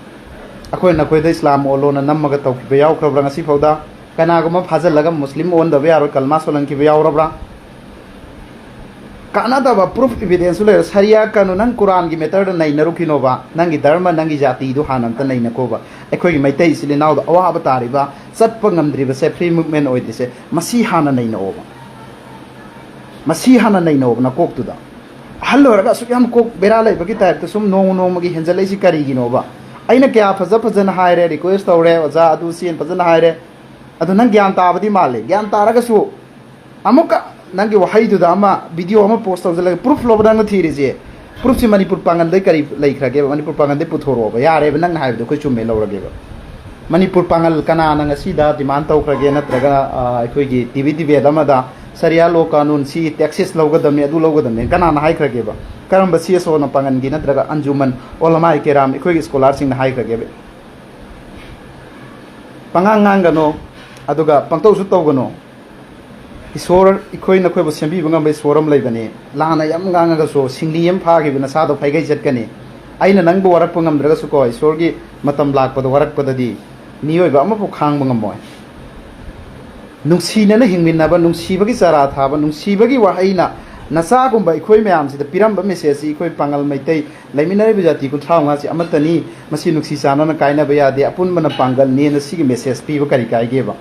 ꯑꯩꯈꯣꯏ ꯅꯈꯣꯏꯗ ꯏꯁꯂꯥꯝ ꯑꯣꯜꯂꯣꯅ ꯅꯝꯃꯒ ꯇꯧꯈꯤꯕ ꯌꯥꯎꯈ꯭ꯔꯕ꯭ꯔꯥ ꯉꯁꯤ ꯐꯥꯎꯗ? ꯀꯅꯥꯒꯨꯝꯕ ꯐꯥꯖꯤꯜꯂꯒ ꯃꯨꯁꯂꯤꯝ ꯑꯣꯟꯗꯕ ꯌꯥꯔꯣꯏ ꯀꯜꯃꯥ ꯁꯣꯜꯍꯟꯈꯤꯕ ꯌꯥꯎꯔꯕ꯭ꯔꯥ? ꯀꯥꯟꯅꯗꯕ ꯄ꯭ꯔꯨꯐ ꯏꯚꯤꯗꯦꯟꯁꯁꯨ ꯂꯩꯔꯣꯏ꯫ ꯁꯔꯤꯌꯥ ꯀꯥꯅꯨꯟ ꯅꯪ ꯀꯨꯔꯥꯟꯒꯤ ꯃꯦꯇꯔꯗ ꯅꯩꯅꯔꯨꯈꯤꯅꯣꯕ꯫ ꯅꯪꯒꯤ ꯙꯔꯃ, ꯅꯪꯒꯤ ꯖꯥꯇꯤꯗꯨ ꯍꯥꯟꯅ ꯑꯝꯇ ꯅꯩꯅꯀꯣꯕ꯫ ꯑꯩꯈꯣꯏꯒꯤ ꯃꯩꯇꯩ ꯏꯆꯤꯜ ꯏꯅꯥꯎꯗ ꯑꯋꯥꯕ ꯇꯥꯔꯤꯕ, ꯆꯠꯄ ꯉꯝꯗ꯭ꯔꯤꯕꯁꯦ, ꯐ꯭ꯔꯤ ꯃꯨꯚꯃꯦꯟ ꯑꯣꯏꯗ꯭ꯔꯤꯁꯦ, ꯃꯁꯤ ꯍꯥꯟꯅ ꯅꯩꯅꯑꯣꯕ꯫ ꯃꯁꯤ ꯍꯥꯟꯅ ꯅꯩꯅꯑꯣꯕ ꯅꯀꯣꯛꯇꯨꯗ꯫ ꯑꯍꯜ ꯑꯣꯏꯔꯒ ꯑꯁꯨꯛ ꯌꯥꯝ ꯀꯣꯛ ꯕꯦꯔꯥ ꯂꯩꯕꯒꯤ ꯇꯥꯏꯞꯇ ꯁꯨꯝ ꯅꯣꯡꯃ ꯅꯣꯡꯃꯒꯤ ꯍꯦꯟꯖꯜꯂꯛꯏꯁꯤ ꯀꯔꯤꯒꯤꯅꯣꯕ? ꯑꯩꯅ ꯀꯌꯥ ꯐꯖ ꯐꯖꯅ ꯍꯥꯏꯔꯦ, ꯔꯤꯀ꯭ꯋꯦꯁ ꯇꯧꯔꯦ, "ꯑꯣꯖꯥ ꯑꯗꯨ ꯁꯤꯅ ꯐꯖꯅ ꯍꯥꯏꯔꯦ"꯫ ꯑꯗꯣ ꯅꯪ ꯒ꯭ꯌꯥꯟ ꯇꯥꯕꯗꯤ ꯃꯥꯜꯂꯦ꯫ ꯒ꯭ꯌꯥꯟ ꯇꯥꯔꯒꯁꯨ ꯑꯃꯨꯛꯀ ꯅꯪꯒꯤ ꯋꯥꯍꯩꯗꯨꯗ ꯑꯃ ꯚꯤꯗꯤꯑꯣ ꯑꯃ ꯄꯣꯁ ꯇꯧꯁꯤꯜꯂꯒ ꯄ꯭ꯔꯨꯐ ꯂꯧꯕ ꯅꯪꯅ ꯊꯤꯔꯤꯁꯦ꯫ ꯄ꯭ꯔꯨꯐꯁꯤ ꯃꯅꯤꯄꯨꯔ ꯄꯥꯡꯒꯜꯗꯩ ꯀꯔꯤ ꯂꯩꯈ꯭ꯔꯒꯦꯕ? ꯃꯅꯤꯄꯨꯔ ꯄꯥꯡꯒꯜꯗꯩ ꯄꯨꯊꯣꯔꯛꯑꯣꯕ꯫ ꯌꯥꯔꯦꯕ, ꯅꯪꯅ ꯍꯥꯏꯕꯗꯣ ꯑꯩꯈꯣꯏ ꯆꯨꯝꯃꯦ ꯂꯧꯔꯒꯦꯕ꯫ ꯃꯅꯤꯄꯨꯔ ꯄꯥꯡꯒꯜ ꯀꯅꯥꯅ ꯉꯁꯤꯗ ꯗꯤꯃꯥꯟ ꯇꯧꯈ꯭ꯔꯒꯦ? ꯅꯠꯇ꯭ꯔꯒꯅ, ꯑ, ꯑꯩꯈꯣꯏꯒꯤ ꯇꯤ ꯚꯤ ꯗꯤꯕꯦꯠ ꯑꯃꯗ ꯁꯔꯤꯌꯥ ꯂꯣ ꯀꯥꯅꯨꯟ ꯁꯤ ꯇꯦꯛꯁꯤꯁ ꯂꯧꯒꯗꯕꯅꯤ, ꯑꯗꯨ ꯂꯧꯒꯗꯕꯅꯤ ꯀꯅꯥꯅ ꯍꯥꯏꯈ꯭ꯔꯒꯦꯕ? ꯀꯔꯝꯕ ꯁꯤ ꯑꯦꯁ ꯑꯣꯅ ꯄꯥꯡꯒꯜꯒꯤ ꯅꯠꯇ꯭ꯔꯒ ꯑꯟꯖꯨꯃꯟ ꯑꯣꯂꯃꯥꯏ ꯀꯦꯔꯥꯝ ꯑꯩꯈꯣꯏꯒꯤ ꯁ꯭ꯀꯣꯂꯥꯔꯁꯤꯡꯅ ꯍꯥꯏꯈ꯭ꯔꯒꯦꯕ? ꯄꯉꯥꯡ ꯉꯥꯡꯒꯅꯣ, ꯑꯗꯨꯒ ꯄꯪꯇꯧꯁꯨ ꯇꯧꯒꯅꯣ꯫ ꯏꯁꯣꯔ, ꯑꯩꯈꯣꯏ ꯅꯈꯣꯏꯕꯨ ꯁꯦꯝꯕꯤꯕ ꯉꯝꯕ ꯏꯁꯣꯔ ꯑꯃ ꯂꯩꯕꯅꯤ꯫ ꯂꯥꯟꯅ ꯌꯥꯝ ꯉꯥꯡꯉꯒꯁꯨ, ꯁꯤꯡꯂꯤ ꯑꯃ ꯐꯥꯈꯤꯕ ꯅꯁꯥꯗꯣ ꯐꯩꯒꯩ ꯆꯠꯀꯅꯤ꯫ ꯑꯩꯅ ꯅꯪꯕꯨ ꯋꯥꯔꯛꯄ ꯉꯝꯗ꯭ꯔꯒꯁꯨꯀꯣ, ꯏꯁꯣꯔꯒꯤ ꯃꯇꯝ ꯂꯥꯛꯄꯗ ꯋꯥꯔꯛꯄꯗꯗꯤ ꯃꯤꯑꯣꯏꯕ ꯑꯃꯐꯥꯎ ꯈꯥꯡꯕ ꯉꯝꯃꯣꯏ꯫ ꯅꯨꯡꯁꯤꯅꯅ ꯍꯤꯡꯃꯤꯟꯅꯕ, ꯅꯨꯡꯁꯤꯕꯒꯤ ꯆꯔꯥ ꯊꯥꯕ, ꯅꯨꯡꯁꯤꯕꯒꯤ ꯋꯥꯍꯩꯅ ꯅꯆꯥꯒꯨꯝꯕ ꯑꯩꯈꯣꯏ ꯃꯌꯥꯝꯁꯤꯗ ꯄꯤꯔꯝꯕ ꯃꯦꯁꯦꯖꯁꯤ, ꯑꯩꯈꯣꯏ ꯄꯥꯉꯜ ꯃꯩꯇꯩ ꯂꯩꯃꯤꯟꯅꯔꯤꯕ ꯖꯥꯇꯤ ꯀꯨꯟꯊ꯭ꯔꯥ ꯃꯉꯥꯁꯤ ꯑꯃꯠꯇꯅꯤ, ꯃꯁꯤ ꯅꯨꯡꯁꯤ ꯆꯥꯟꯅꯅ ꯀꯥꯏꯅꯕ ꯌꯥꯗꯦ, ꯑꯄꯨꯟꯕꯅ ꯄꯥꯡꯒꯜꯅꯦꯅ ꯁꯤꯒꯤ ꯃꯦꯁꯦꯖ ꯄꯤꯕ ꯀꯔꯤ ꯀꯥꯏꯒꯦꯕ?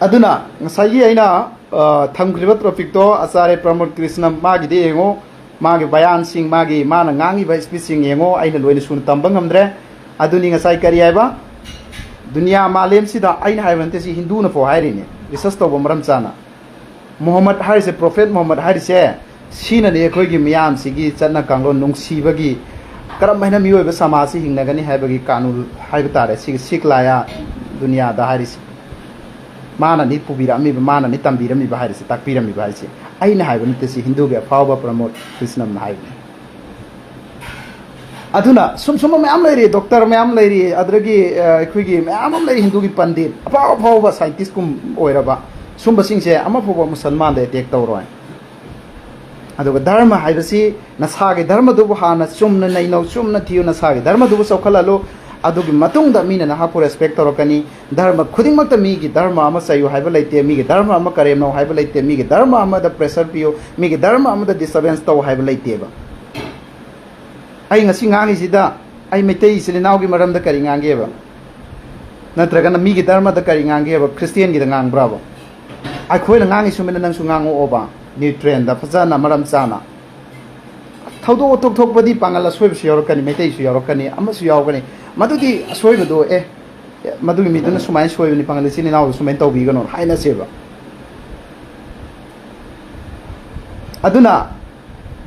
ꯑꯗꯨꯅ ꯉꯁꯥꯏꯒꯤ ꯑꯩꯅ, ꯑ, ꯊꯝꯈ꯭ꯔꯤꯕ ꯇꯣꯄꯤꯛꯇꯣ ꯑꯆꯥꯔꯌ ꯄ꯭ꯔꯃꯣꯗ ꯀ꯭ꯔꯤꯁꯅ ꯃꯥꯒꯤꯗꯤ ꯌꯦꯡꯉꯣ, ꯃꯥꯒꯤ ꯕꯌꯥꯟꯁꯤꯡ, ꯃꯥꯒꯤ, ꯃꯥꯅ ꯉꯥꯡꯉꯤꯕ ꯁ꯭ꯄꯤꯆꯁꯤꯡ ꯌꯦꯡꯉꯣ, ꯑꯩꯅ ꯂꯣꯏꯅ ꯁꯨꯅ ꯇꯝꯕ ꯉꯝꯗ꯭ꯔꯦ꯫ ꯑꯗꯨꯅꯤ ꯉꯁꯥꯏ ꯀꯔꯤ ꯍꯥꯏꯕ? ꯗꯨꯅꯤꯌꯥ ꯃꯥꯂꯦꯝꯁꯤꯗ, ꯑꯩꯅ ꯍꯥꯏꯕ ꯅꯠꯇꯦ, ꯁꯤ ꯍꯤꯟꯗꯨꯅ ꯐꯥꯎ ꯍꯥꯏꯔꯤꯅꯦ, ꯔꯤꯁꯔꯁ ꯇꯧꯕ ꯃꯔꯝ ꯆꯥꯅ꯫ ꯃꯣꯍꯝꯃꯗ ꯍꯥꯏꯔꯤꯁꯦ, ꯄ꯭ꯔꯣꯐꯦꯠ ꯃꯣꯍꯝꯃꯗ ꯍꯥꯏꯔꯤꯁꯦ, ꯁꯤꯅꯅꯦ ꯑꯩꯈꯣꯏꯒꯤ ꯃꯤꯌꯥꯝꯁꯤꯒꯤ ꯆꯠꯅ ꯀꯥꯡꯂꯣꯟ ꯅꯨꯡꯁꯤꯕꯒꯤ, ꯀꯔꯝ ꯍꯥꯏꯅ ꯃꯤꯑꯣꯏꯕ ꯁꯃꯥꯖꯁꯤ ꯍꯤꯡꯅꯒꯅꯤ ꯍꯥꯏꯕꯒꯤ ꯀꯥꯅꯨꯟ ꯍꯥꯏꯕ ꯇꯥꯔꯦ, ꯁꯤꯒꯤ ꯁꯤꯈ ꯂꯥꯌꯥ ꯗꯨꯅꯤꯌꯥꯗ ꯍꯥꯏꯔꯤꯁꯦ꯫ ꯃꯥꯅꯅꯤ ꯄꯨꯕꯤꯔꯛꯑꯝꯃꯤꯕ, ꯃꯥꯅꯅꯤ ꯇꯝꯕꯤꯔꯝꯃꯤꯕ ꯍꯥꯏꯔꯤꯁꯦ, ꯇꯥꯛꯄꯤꯔꯝꯃꯤꯕ ꯍꯥꯏꯁꯦ꯫ ꯑꯩꯅ ꯍꯥꯏꯕ ꯅꯠꯇꯦ, ꯁꯤ ꯍꯤꯟꯗꯨꯒꯤ ꯑꯐꯥꯎꯕ ꯄ꯭ꯔꯃꯣꯗ ꯀ꯭ꯔꯤꯁꯅꯝꯅ ꯍꯥꯏꯕꯅꯤ꯫ ꯑꯗꯨꯅ ꯁꯨꯝ ꯁꯨꯝꯕ ꯃꯌꯥꯝ ꯂꯩꯔꯤ, ꯗꯣꯛꯇꯔ ꯃꯌꯥꯝ ꯂꯩꯔꯤ, ꯑꯗꯨꯗꯒꯤ ꯑ, ꯑꯩꯈꯣꯏꯒꯤ ꯃꯌꯥꯝ ꯑꯃ ꯂꯩꯔꯤ, ꯍꯤꯟꯗꯨꯒꯤ ꯄꯟꯗꯤꯠ ꯑꯐꯥꯎ ꯑꯐꯥꯎꯕ ꯁꯥꯏꯟꯇꯤꯁꯀꯨꯝ ꯑꯣꯏꯔꯕ, ꯁꯨꯝꯕꯁꯤꯡꯁꯦ ꯑꯃꯐꯥꯎꯕ ꯃꯨꯁꯜꯃꯥꯟꯗ ꯑꯦꯇꯦꯛ ꯇꯧꯔꯣꯏ꯫ ꯑꯗꯨꯒ ꯙꯔꯃ ꯍꯥꯏꯕꯁꯤ ꯅꯁꯥꯒꯤ ꯙꯔꯃꯗꯨꯕꯨ ꯍꯥꯟꯅ ꯆꯨꯝꯅ ꯅꯩꯅꯧ, ꯆꯨꯝꯅ ꯊꯤꯌꯨ, ꯅꯁꯥꯒꯤ ꯙꯔꯃꯗꯨꯕꯨ ꯆꯥꯎꯈꯠꯍꯜꯂꯨ꯫ ꯑꯗꯨꯒꯤ ꯃꯇꯨꯡꯗ ꯃꯤꯅ ꯅꯍꯥꯛꯄꯨ ꯔꯦꯁꯄꯦꯛ ꯇꯧꯔꯛꯀꯅꯤ꯫ ꯙꯔꯃ ꯈꯨꯗꯤꯡꯃꯛꯇ ꯃꯤꯒꯤ ꯙꯔꯃ ꯑꯃ ꯆꯩꯌꯨ ꯍꯥꯏꯕ ꯂꯩꯇꯦ, ꯃꯤꯒꯤ ꯙꯔꯃ ꯑꯃ ꯀꯔꯦꯝꯅꯧ ꯍꯥꯏꯕ ꯂꯩꯇꯦ, ꯃꯤꯒꯤ ꯙꯔꯃ ꯑꯃꯗ ꯄ꯭ꯔꯦꯁꯔ ꯄꯤꯌꯨ, ꯃꯤꯒꯤ ꯙꯔꯃ ꯑꯃꯗ ꯗꯤꯁꯇꯔꯕꯦꯟꯁ ꯇꯧ ꯍꯥꯏꯕ ꯂꯩꯇꯦꯕ꯫ ꯑꯩ ꯉꯁꯤ ꯉꯥꯡꯉꯤꯁꯤꯗ ꯑꯩ ꯃꯩꯇꯩ ꯏꯆꯤꯜ ꯏꯅꯥꯎꯒꯤ ꯃꯔꯝꯗ ꯀꯔꯤ ꯉꯥꯡꯒꯦꯕ? ꯅꯠꯇ꯭ꯔꯒꯅ ꯃꯤꯒꯤ ꯙꯔꯃꯗ ꯀꯔꯤ ꯉꯥꯡꯒꯦꯕ? ꯈ꯭ꯔꯤꯁꯇꯤꯌꯥꯟꯒꯤꯗ ꯉꯥꯡꯕ꯭ꯔꯕ? ꯑꯩꯈꯣꯏꯅ ꯉꯥꯡꯉꯤ ꯁꯨꯃꯥꯏꯅ ꯅꯪꯁꯨ ꯉꯥꯡꯉꯛꯑꯣꯕ, ꯅ꯭ꯌꯨꯇ꯭ꯔꯦꯟꯗ ꯐꯖꯅ ꯃꯔꯝ ꯆꯥꯅ꯫ ꯊꯧꯗꯣꯛ ꯋꯥꯊꯣꯛ ꯊꯣꯛꯄꯗꯤ ꯄꯥꯡꯒꯜ ꯑꯁꯣꯏꯕꯁꯨ ꯌꯥꯎꯔꯛꯀꯅꯤ, ꯃꯩꯇꯩꯁꯨ ꯌꯥꯎꯔꯛꯀꯅꯤ, ꯑꯃꯁꯨ ꯌꯥꯎꯒꯅꯤ꯫ ꯃꯗꯨꯗꯤ ꯑꯁꯣꯏꯕꯗꯣ, ꯑꯦ, ꯃꯗꯨꯒꯤ ꯃꯤꯗꯨꯅ ꯁꯨꯃꯥꯏꯅ ꯁꯣꯏꯕꯅꯤ, ꯄꯥꯡꯒꯜ ꯏꯆꯤꯜ ꯏꯅꯥꯎꯗ ꯁꯨꯃꯥꯏꯅ ꯇꯧꯕꯤꯒꯅꯣ ꯍꯥꯏꯅꯁꯦꯕ꯫ ꯑꯗꯨꯅ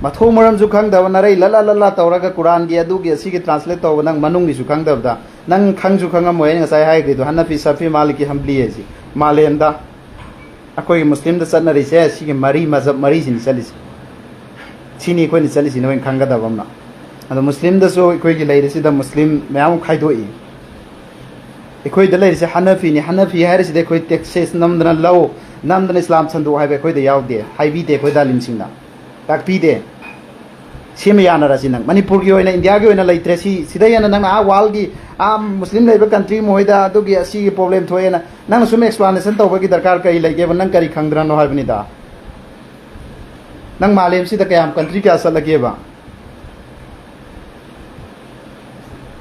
ꯃꯊꯣꯡ ꯃꯔꯝꯁꯨ ꯈꯪꯗꯕ, ꯅꯔꯩ ꯂꯠꯂ ꯂꯠꯂ ꯇꯧꯔꯒ ꯀꯨꯔꯥꯟꯒꯤ ꯑꯗꯨꯒꯤ ꯑꯁꯤꯒꯤ ꯇ꯭ꯔꯥꯟꯁꯂꯦꯠ ꯇꯧꯕ, ꯅꯪ ꯃꯅꯨꯡꯒꯤꯁꯨ ꯈꯪꯗꯕꯗ, ꯅꯪ ꯈꯪꯁꯨ ꯈꯪꯉꯝꯃꯣꯏ꯫ ꯑꯩꯅ ꯉꯁꯥꯏ ꯍꯥꯏꯈ꯭ꯔꯤꯗꯣ, ꯍꯅꯐꯤ, ꯁꯥꯐꯤ, ꯃꯥꯂꯤꯀꯤ, ꯍꯝꯕꯂꯤ ꯍꯥꯏꯁꯤ ꯃꯥꯂꯦꯝꯗ ꯑꯩꯈꯣꯏꯒꯤ ꯃꯨꯁꯂꯤꯝꯗ ꯆꯠꯅꯔꯤꯁꯦ ꯁꯤꯒꯤ ꯃꯔꯤ, ꯃꯖꯍꯕ ꯃꯔꯤꯁꯤꯅꯤ ꯆꯠꯂꯤꯁꯦ꯫ ꯁꯤꯅꯤ ꯑꯩꯈꯣꯏꯅ ꯆꯠꯂꯤꯁꯤ, ꯅꯣꯏꯅ ꯈꯪꯒꯗꯕ ꯑꯃ꯫ ꯑꯗꯣ ꯃꯨꯁꯂꯤꯝꯗꯁꯨ ꯑꯩꯈꯣꯏꯒꯤ ꯂꯩꯔꯤꯁꯤꯗ ꯃꯨꯁꯂꯤꯝ ꯃꯌꯥꯝ ꯑꯃ ꯈꯥꯏꯗꯣꯛꯏ꯫ ꯑꯩꯈꯣꯏꯗ ꯂꯩꯔꯤꯁꯦ ꯍꯅꯐꯤꯅꯤ, ꯍꯅꯐꯤ ꯍꯥꯏꯔꯤꯁꯤꯗꯤ ꯑꯩꯈꯣꯏ ꯇꯦꯛꯁꯦꯁ ꯅꯝꯗꯅ, ꯂꯧ ꯅꯝꯗꯅ ꯏꯁꯂꯥꯝ ꯁꯟꯗꯣꯛ ꯍꯥꯏꯕ ꯑꯩꯈꯣꯏꯗ ꯌꯥꯎꯗꯦ, ꯍꯥꯏꯕꯤꯗꯦ ꯑꯩꯈꯣꯏꯗ ꯑꯥꯂꯤꯝꯁꯤꯡꯅ꯫ ꯇꯥꯛꯄꯤꯗꯦ꯫ ꯁꯤꯃ ꯌꯥꯅꯔꯁꯤ꯫ ꯅꯪ ꯃꯅꯤꯄꯨꯔꯒꯤ ꯑꯣꯏꯅ, ꯏꯟꯗꯤꯌꯥꯒꯤ ꯑꯣꯏꯅ ꯂꯩꯇ꯭ꯔꯦ꯫ ꯁꯤ, ꯁꯤꯗ ꯍꯦꯟꯅ ꯅꯪꯅ ꯑꯥ ꯋꯥꯔꯜꯒꯤ, ꯑꯥ ꯃꯨꯁꯂꯤꯝ ꯂꯩꯕ ꯀꯟꯇ꯭ꯔꯤ ꯃꯈꯣꯏꯗ ꯑꯗꯨꯒꯤ ꯑꯁꯤꯒꯤ ꯄ꯭ꯔꯣꯕ꯭ꯂꯦꯝ ꯊꯣꯛꯑꯦꯅ ꯅꯪꯅ ꯁꯨꯝ ꯑꯦꯛꯁꯄ꯭ꯂꯥꯅꯦꯁꯟ ꯇꯧꯕꯒꯤ ꯗꯔꯀꯥꯔ ꯀꯔꯤ ꯂꯩꯒꯦꯕ? ꯅꯪ ꯀꯔꯤ ꯈꯪꯗ꯭ꯔꯅꯣ ꯍꯥꯏꯕꯅꯤꯗ꯫ ꯅꯪ ꯃꯥꯂꯦꯝꯁꯤꯗ ꯀꯌꯥꯝ, ꯀꯟꯇ꯭ꯔꯤ ꯀꯌꯥ ꯆꯠꯂꯒꯦꯕ?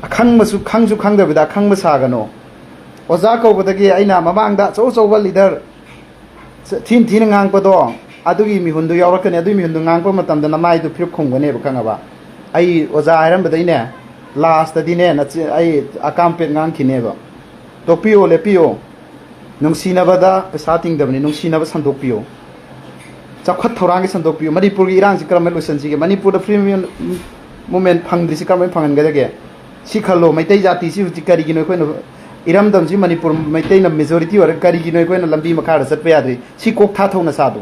ꯑꯈꯪꯕꯁꯨ, ꯈꯪꯁꯨ ꯈꯪꯗꯕꯤꯗ ꯑꯈꯪꯕ ꯁꯥꯒꯅꯣ꯫ ꯑꯣꯖꯥ ꯀꯧꯕꯗꯒꯤ ꯑꯩꯅ ꯃꯃꯥꯡꯗ ꯑꯆꯧ ꯑꯆꯧꯕ ꯂꯤꯗꯔ ꯊꯤꯅ ꯊꯤꯅ ꯉꯥꯡꯉꯛꯄꯗꯣ, ꯑꯗꯨꯒꯤ ꯃꯤꯍꯨꯟꯗꯨ ꯌꯥꯎꯔꯛꯀꯅꯤ꯫ ꯑꯗꯨꯒꯤ ꯃꯤꯍꯨꯟꯗꯨ ꯉꯥꯡꯉꯛꯄ ꯃꯇꯝꯗ ꯅꯃꯥꯏꯗꯨ ꯐꯤꯔꯨꯛ ꯈꯨꯝꯒꯅꯦꯕ, ꯈꯪꯉꯕ? ꯑꯩ ꯑꯣꯖꯥ ꯍꯥꯏꯔꯝꯕꯗꯩꯅꯦ, ꯂꯥꯁꯇꯗꯤꯅꯦ, ꯅꯆꯤ-, ꯑꯩ ꯑꯀꯥꯝ ꯄꯦꯠ ꯉꯥꯡꯈꯤꯅꯦꯕ꯫ ꯇꯣꯛꯄꯤꯌꯣ, ꯂꯦꯞꯄꯤꯌꯣ꯫ ꯅꯨꯡꯁꯤꯅꯕꯗ ꯄꯩꯁꯥ ꯇꯤꯡꯗꯕꯅꯤ, ꯅꯨꯡꯁꯤꯅꯕ ꯁꯟꯗꯣꯛꯄꯤꯌꯣ꯫ ꯆꯥꯎꯈꯠ ꯊꯧꯔꯥꯡꯒꯤ ꯁꯟꯗꯣꯛꯄꯤꯌꯨ꯫ ꯃꯅꯤꯄꯨꯔꯒꯤ ꯏꯔꯥꯡꯁꯤ ꯀꯔꯝꯍꯥꯏꯅ ꯂꯣꯏꯁꯤꯟꯁꯤꯒꯦ? ꯃꯅꯤꯄꯨꯔꯗ ꯐ꯭ꯔꯤ ꯃꯨꯚꯃꯦꯟ ꯐꯪꯗ꯭ꯔꯤꯁꯤ ꯀꯔꯝꯍꯥꯏꯅ ꯐꯪꯍꯟꯒꯗꯒꯦ? ꯁꯤ ꯈꯜꯂꯣ꯫ ꯃꯩꯇꯩ ꯖꯥꯇꯤꯁꯤ ꯍꯧꯖꯤꯛ ꯀꯔꯤꯒꯤꯅꯣ ꯑꯩꯈꯣꯏꯅ ꯏꯔꯝꯗꯝꯁꯤ ꯃꯅꯤꯄꯨꯔ ꯃꯩꯇꯩꯅ ꯃꯦꯖꯣꯔꯤꯇꯤ ꯑꯣꯏꯔꯒ ꯀꯔꯤꯒꯤꯅꯣ ꯑꯩꯈꯣꯏꯅ ꯂꯝꯕꯤ ꯃꯈꯥꯗ ꯆꯠꯄ ꯌꯥꯗ꯭ꯔꯤ? ꯁꯤ ꯀꯣꯛ ꯊꯥꯊꯧ ꯅꯁꯥꯗꯣ꯫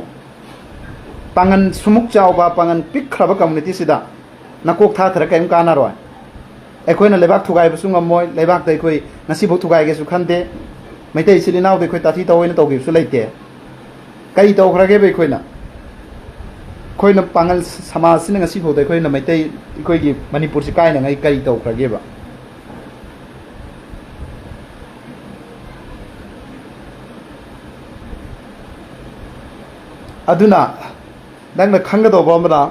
ꯄꯥꯡꯒꯟ ꯁꯨꯃꯨꯛ ꯆꯥꯎꯕ, ꯄꯥꯡꯒꯟ ꯄꯤꯛꯈ꯭ꯔꯕ ꯀꯝꯃꯨꯅꯤꯇꯤꯁꯤꯗ ꯅꯀꯣꯛ ꯊꯥꯊꯔ ꯀꯔꯤꯝ ꯀꯥꯟꯅꯔꯣꯏ꯫ ꯑꯩꯈꯣꯏꯅ ꯂꯩꯕꯥꯛ ꯊꯨꯒꯥꯏꯕꯁꯨ ꯉꯝꯃꯣꯏ, ꯂꯩꯕꯥꯛꯇ ꯑꯩꯈꯣꯏ ꯉꯁꯤꯐꯥꯎ ꯊꯨꯒꯥꯏꯒꯦꯁꯨ ꯈꯟꯗꯦ꯫ ꯃꯩꯇꯩ ꯏꯆꯤꯜ ꯏꯅꯥꯎꯗ ꯑꯩꯈꯣꯏ ꯇꯥꯊꯤ ꯇꯧꯑꯣꯏꯅ ꯇꯧꯈꯤꯕꯁꯨ ꯂꯩꯇꯦ꯫ ꯀꯔꯤ ꯇꯧꯈ꯭ꯔꯒꯦꯕ ꯑꯩꯈꯣꯏꯅ? ꯑꯩꯈꯣꯏꯅ ꯄꯥꯡꯒꯜ ꯁꯃꯥꯖꯁꯤꯅ ꯉꯁꯤꯐꯥꯎꯗ ꯑꯩꯈꯣꯏꯅ ꯃꯩꯇꯩ, ꯑꯩꯈꯣꯏꯒꯤ ꯃꯅꯤꯄꯨꯔꯁꯤ ꯀꯥꯏꯅꯉꯥꯏ ꯀꯔꯤ ꯇꯧꯈ꯭ꯔꯒꯦꯕ? ꯑꯗꯨꯅ ꯅꯪꯅ ꯈꯪꯒꯗꯧꯕ ꯑꯃꯅ,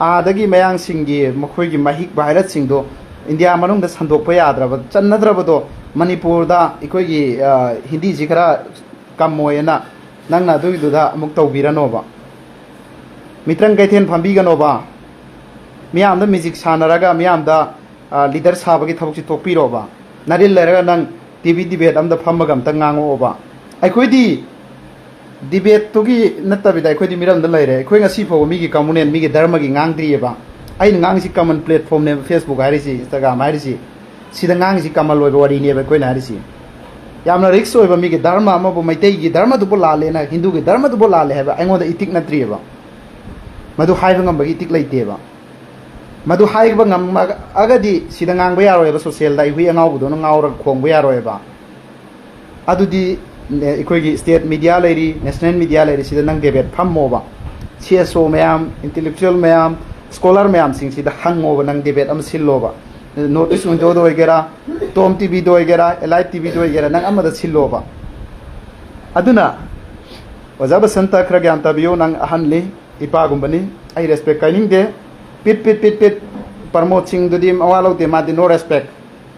ꯑꯥꯗꯒꯤ ꯃꯌꯥꯡꯁꯤꯡꯒꯤ ꯃꯈꯣꯏꯒꯤ ꯃꯍꯤꯛ ꯚꯥꯏꯔꯁꯁꯤꯡꯗꯣ ꯏꯟꯗꯤꯌꯥ ꯃꯅꯨꯡꯗ ꯁꯟꯗꯣꯛꯄ ꯌꯥꯗ꯭ꯔꯕ, ꯆꯟꯅꯗ꯭ꯔꯕꯗꯣ ꯃꯅꯤꯄꯨꯔꯗ ꯑꯩꯈꯣꯏꯒꯤ, ꯑ, ꯍꯤꯟꯗꯤꯁꯤ ꯈꯔ ꯀꯝꯃꯣꯏꯅ ꯅꯪꯅ ꯑꯗꯨꯒꯤꯗꯨꯗ ꯑꯃꯨꯛ ꯇꯧꯕꯤꯔꯅꯣꯕ꯫ ꯃꯤꯇ꯭ꯔꯪ ꯀꯩꯊꯦꯜ ꯐꯝꯕꯤꯒꯅꯣꯕ꯫ ꯃꯤꯌꯥꯝꯗ ꯃꯦꯖꯤꯛ ꯁꯥꯟꯅꯔꯒ ꯃꯤꯌꯥꯝꯗ, ꯑ, ꯂꯤꯗꯔ ꯁꯥꯕꯒꯤ ꯊꯕꯛꯁꯤ ꯇꯣꯛꯄꯤꯔꯣꯕ꯫ ꯅꯔꯤꯜ ꯂꯩꯔꯒ ꯅꯪ ꯇꯤ ꯚꯤ ꯗꯤꯕꯦꯠ ꯑꯝꯗ ꯐꯝꯃꯒ ꯑꯝꯇ ꯉꯥꯡꯉꯛꯑꯣꯕ꯫ ꯑꯩꯈꯣꯏꯗꯤ ꯗꯤꯕꯦꯠꯇꯨꯒꯤ ꯅꯠꯇꯕꯤꯗ ꯑꯩꯈꯣꯏꯗꯤ ꯃꯤꯔꯝꯗ ꯂꯩꯔꯦ꯫ ꯑꯩꯈꯣꯏ ꯉꯁꯤ ꯐꯥꯎꯕ ꯃꯤꯒꯤ ꯀꯝꯃꯨꯅꯦꯜ, ꯃꯤꯒꯤ ꯙꯔꯃꯒꯤ ꯉꯥꯡꯗ꯭ꯔꯤꯑꯕ꯫ ꯑꯩꯅ ꯉꯥꯡꯉꯤꯁꯤ ꯀꯃꯟ ꯄ꯭ꯂꯦꯠꯐꯣꯝꯅꯦꯕ, Facebook ꯍꯥꯏꯔꯤꯁꯤ, Instagram ꯍꯥꯏꯔꯤꯁꯤ꯫ ꯁꯤꯗ ꯉꯥꯡꯉꯤꯁꯤ ꯀꯃꯟ ꯑꯣꯏꯕ ꯋꯥꯔꯤꯅꯦꯕ ꯑꯩꯈꯣꯏꯅ ꯍꯥꯏꯔꯤꯁꯤ꯫ ꯌꯥꯝꯅ ꯔꯤꯛꯁ ꯑꯣꯏꯕ, ꯃꯤꯒꯤ ꯙꯔꯃ ꯑꯃꯕꯨ, ꯃꯩꯇꯩꯒꯤ ꯙꯔꯃꯗꯨꯕꯨ ꯂꯥꯜꯂꯦꯅ, ꯍꯤꯟꯗꯨꯒꯤ ꯙꯔꯃꯗꯨꯕꯨ ꯂꯥꯜꯂꯦ ꯍꯥꯏꯕ ꯑꯩꯉꯣꯟꯗ ꯏꯇꯤꯛ ꯅꯠꯇ꯭ꯔꯤꯑꯕ꯫ ꯃꯗꯨ ꯍꯥꯏꯕ ꯉꯝꯕꯒꯤ ꯏꯇꯤꯛ ꯂꯩꯇꯦꯕ꯫ ꯃꯗꯨ ꯍꯥꯏꯕ ꯉꯝꯃꯒꯗꯤ ꯁꯤꯗ ꯉꯥꯡꯕ ꯌꯥꯔꯣꯏꯕ, ꯁꯣꯁꯦꯜꯗ ꯑꯩ ꯍꯨꯏ ꯑꯉꯥꯎꯕꯗꯧꯅ ꯉꯥꯎꯔꯒ ꯈꯣꯡꯕ ꯌꯥꯔꯣꯏꯕ꯫ ꯑꯗꯨꯗꯤ, ꯑꯦ, ꯑꯩꯈꯣꯏꯒꯤ ꯁ꯭ꯇꯦꯠ ꯃꯤꯗꯤꯌꯥ ꯂꯩꯔꯤ, ꯅꯦꯁꯅꯦꯜ ꯃꯤꯗꯤꯌꯥ ꯂꯩꯔꯤ, ꯁꯤꯗ ꯅꯪ ꯗꯦꯕꯦꯠ ꯐꯝꯃꯣꯕ꯫ ꯁꯤ ꯑꯦꯁ ꯑꯣ ꯃꯌꯥꯝ, ꯏꯟꯇꯦꯂꯦꯛꯆꯨꯋꯦꯜ ꯃꯌꯥꯝ, ꯁ꯭ꯀꯣꯂꯔ ꯃꯌꯥꯝꯁꯤꯡꯁꯤꯗ ꯍꯪꯉꯣꯕ, ꯅꯪ ꯗꯦꯕꯦꯠ ꯑꯃ ꯁꯤꯜꯂꯣꯕ꯫ ꯅꯣꯔꯠ ꯏꯁ ꯋꯤꯟꯗꯣꯗ ꯑꯣꯏꯒꯦꯔꯥ, ꯇꯣꯝ ꯇꯤ ꯚꯤꯗ ꯑꯣꯏꯒꯦꯔꯥ, ꯑꯦꯂꯥꯏꯠ ꯇꯤ ꯚꯤꯗ ꯑꯣꯏꯒꯦꯔꯥ, ꯅꯪ ꯑꯃꯗ ꯁꯤꯜꯂꯣꯕ꯫ ꯑꯗꯨꯅ ꯑꯣꯖꯥ ꯕꯁꯟꯇ, ꯈꯔ ꯒ꯭ꯌꯥꯟ ꯇꯥꯕꯤꯌꯨ, ꯅꯪ ꯑꯍꯟꯅꯤ, ꯏꯄꯥꯒꯨꯝꯕꯅꯤ, ꯑꯩ ꯔꯦꯁꯄꯦꯛ ꯀꯥꯏꯅꯤꯡꯗꯦ꯫ ꯄꯤꯠ ꯄꯤꯠ ꯄꯤꯠ ꯄꯤꯠ, ꯄ꯭ꯔꯃꯣꯗ ꯁꯤꯡꯗꯨꯗꯤ ꯃꯋꯥ ꯂꯧꯗꯦ, ꯃꯥꯗꯤ ꯅꯣ ꯔꯦꯁꯄꯦꯛ꯫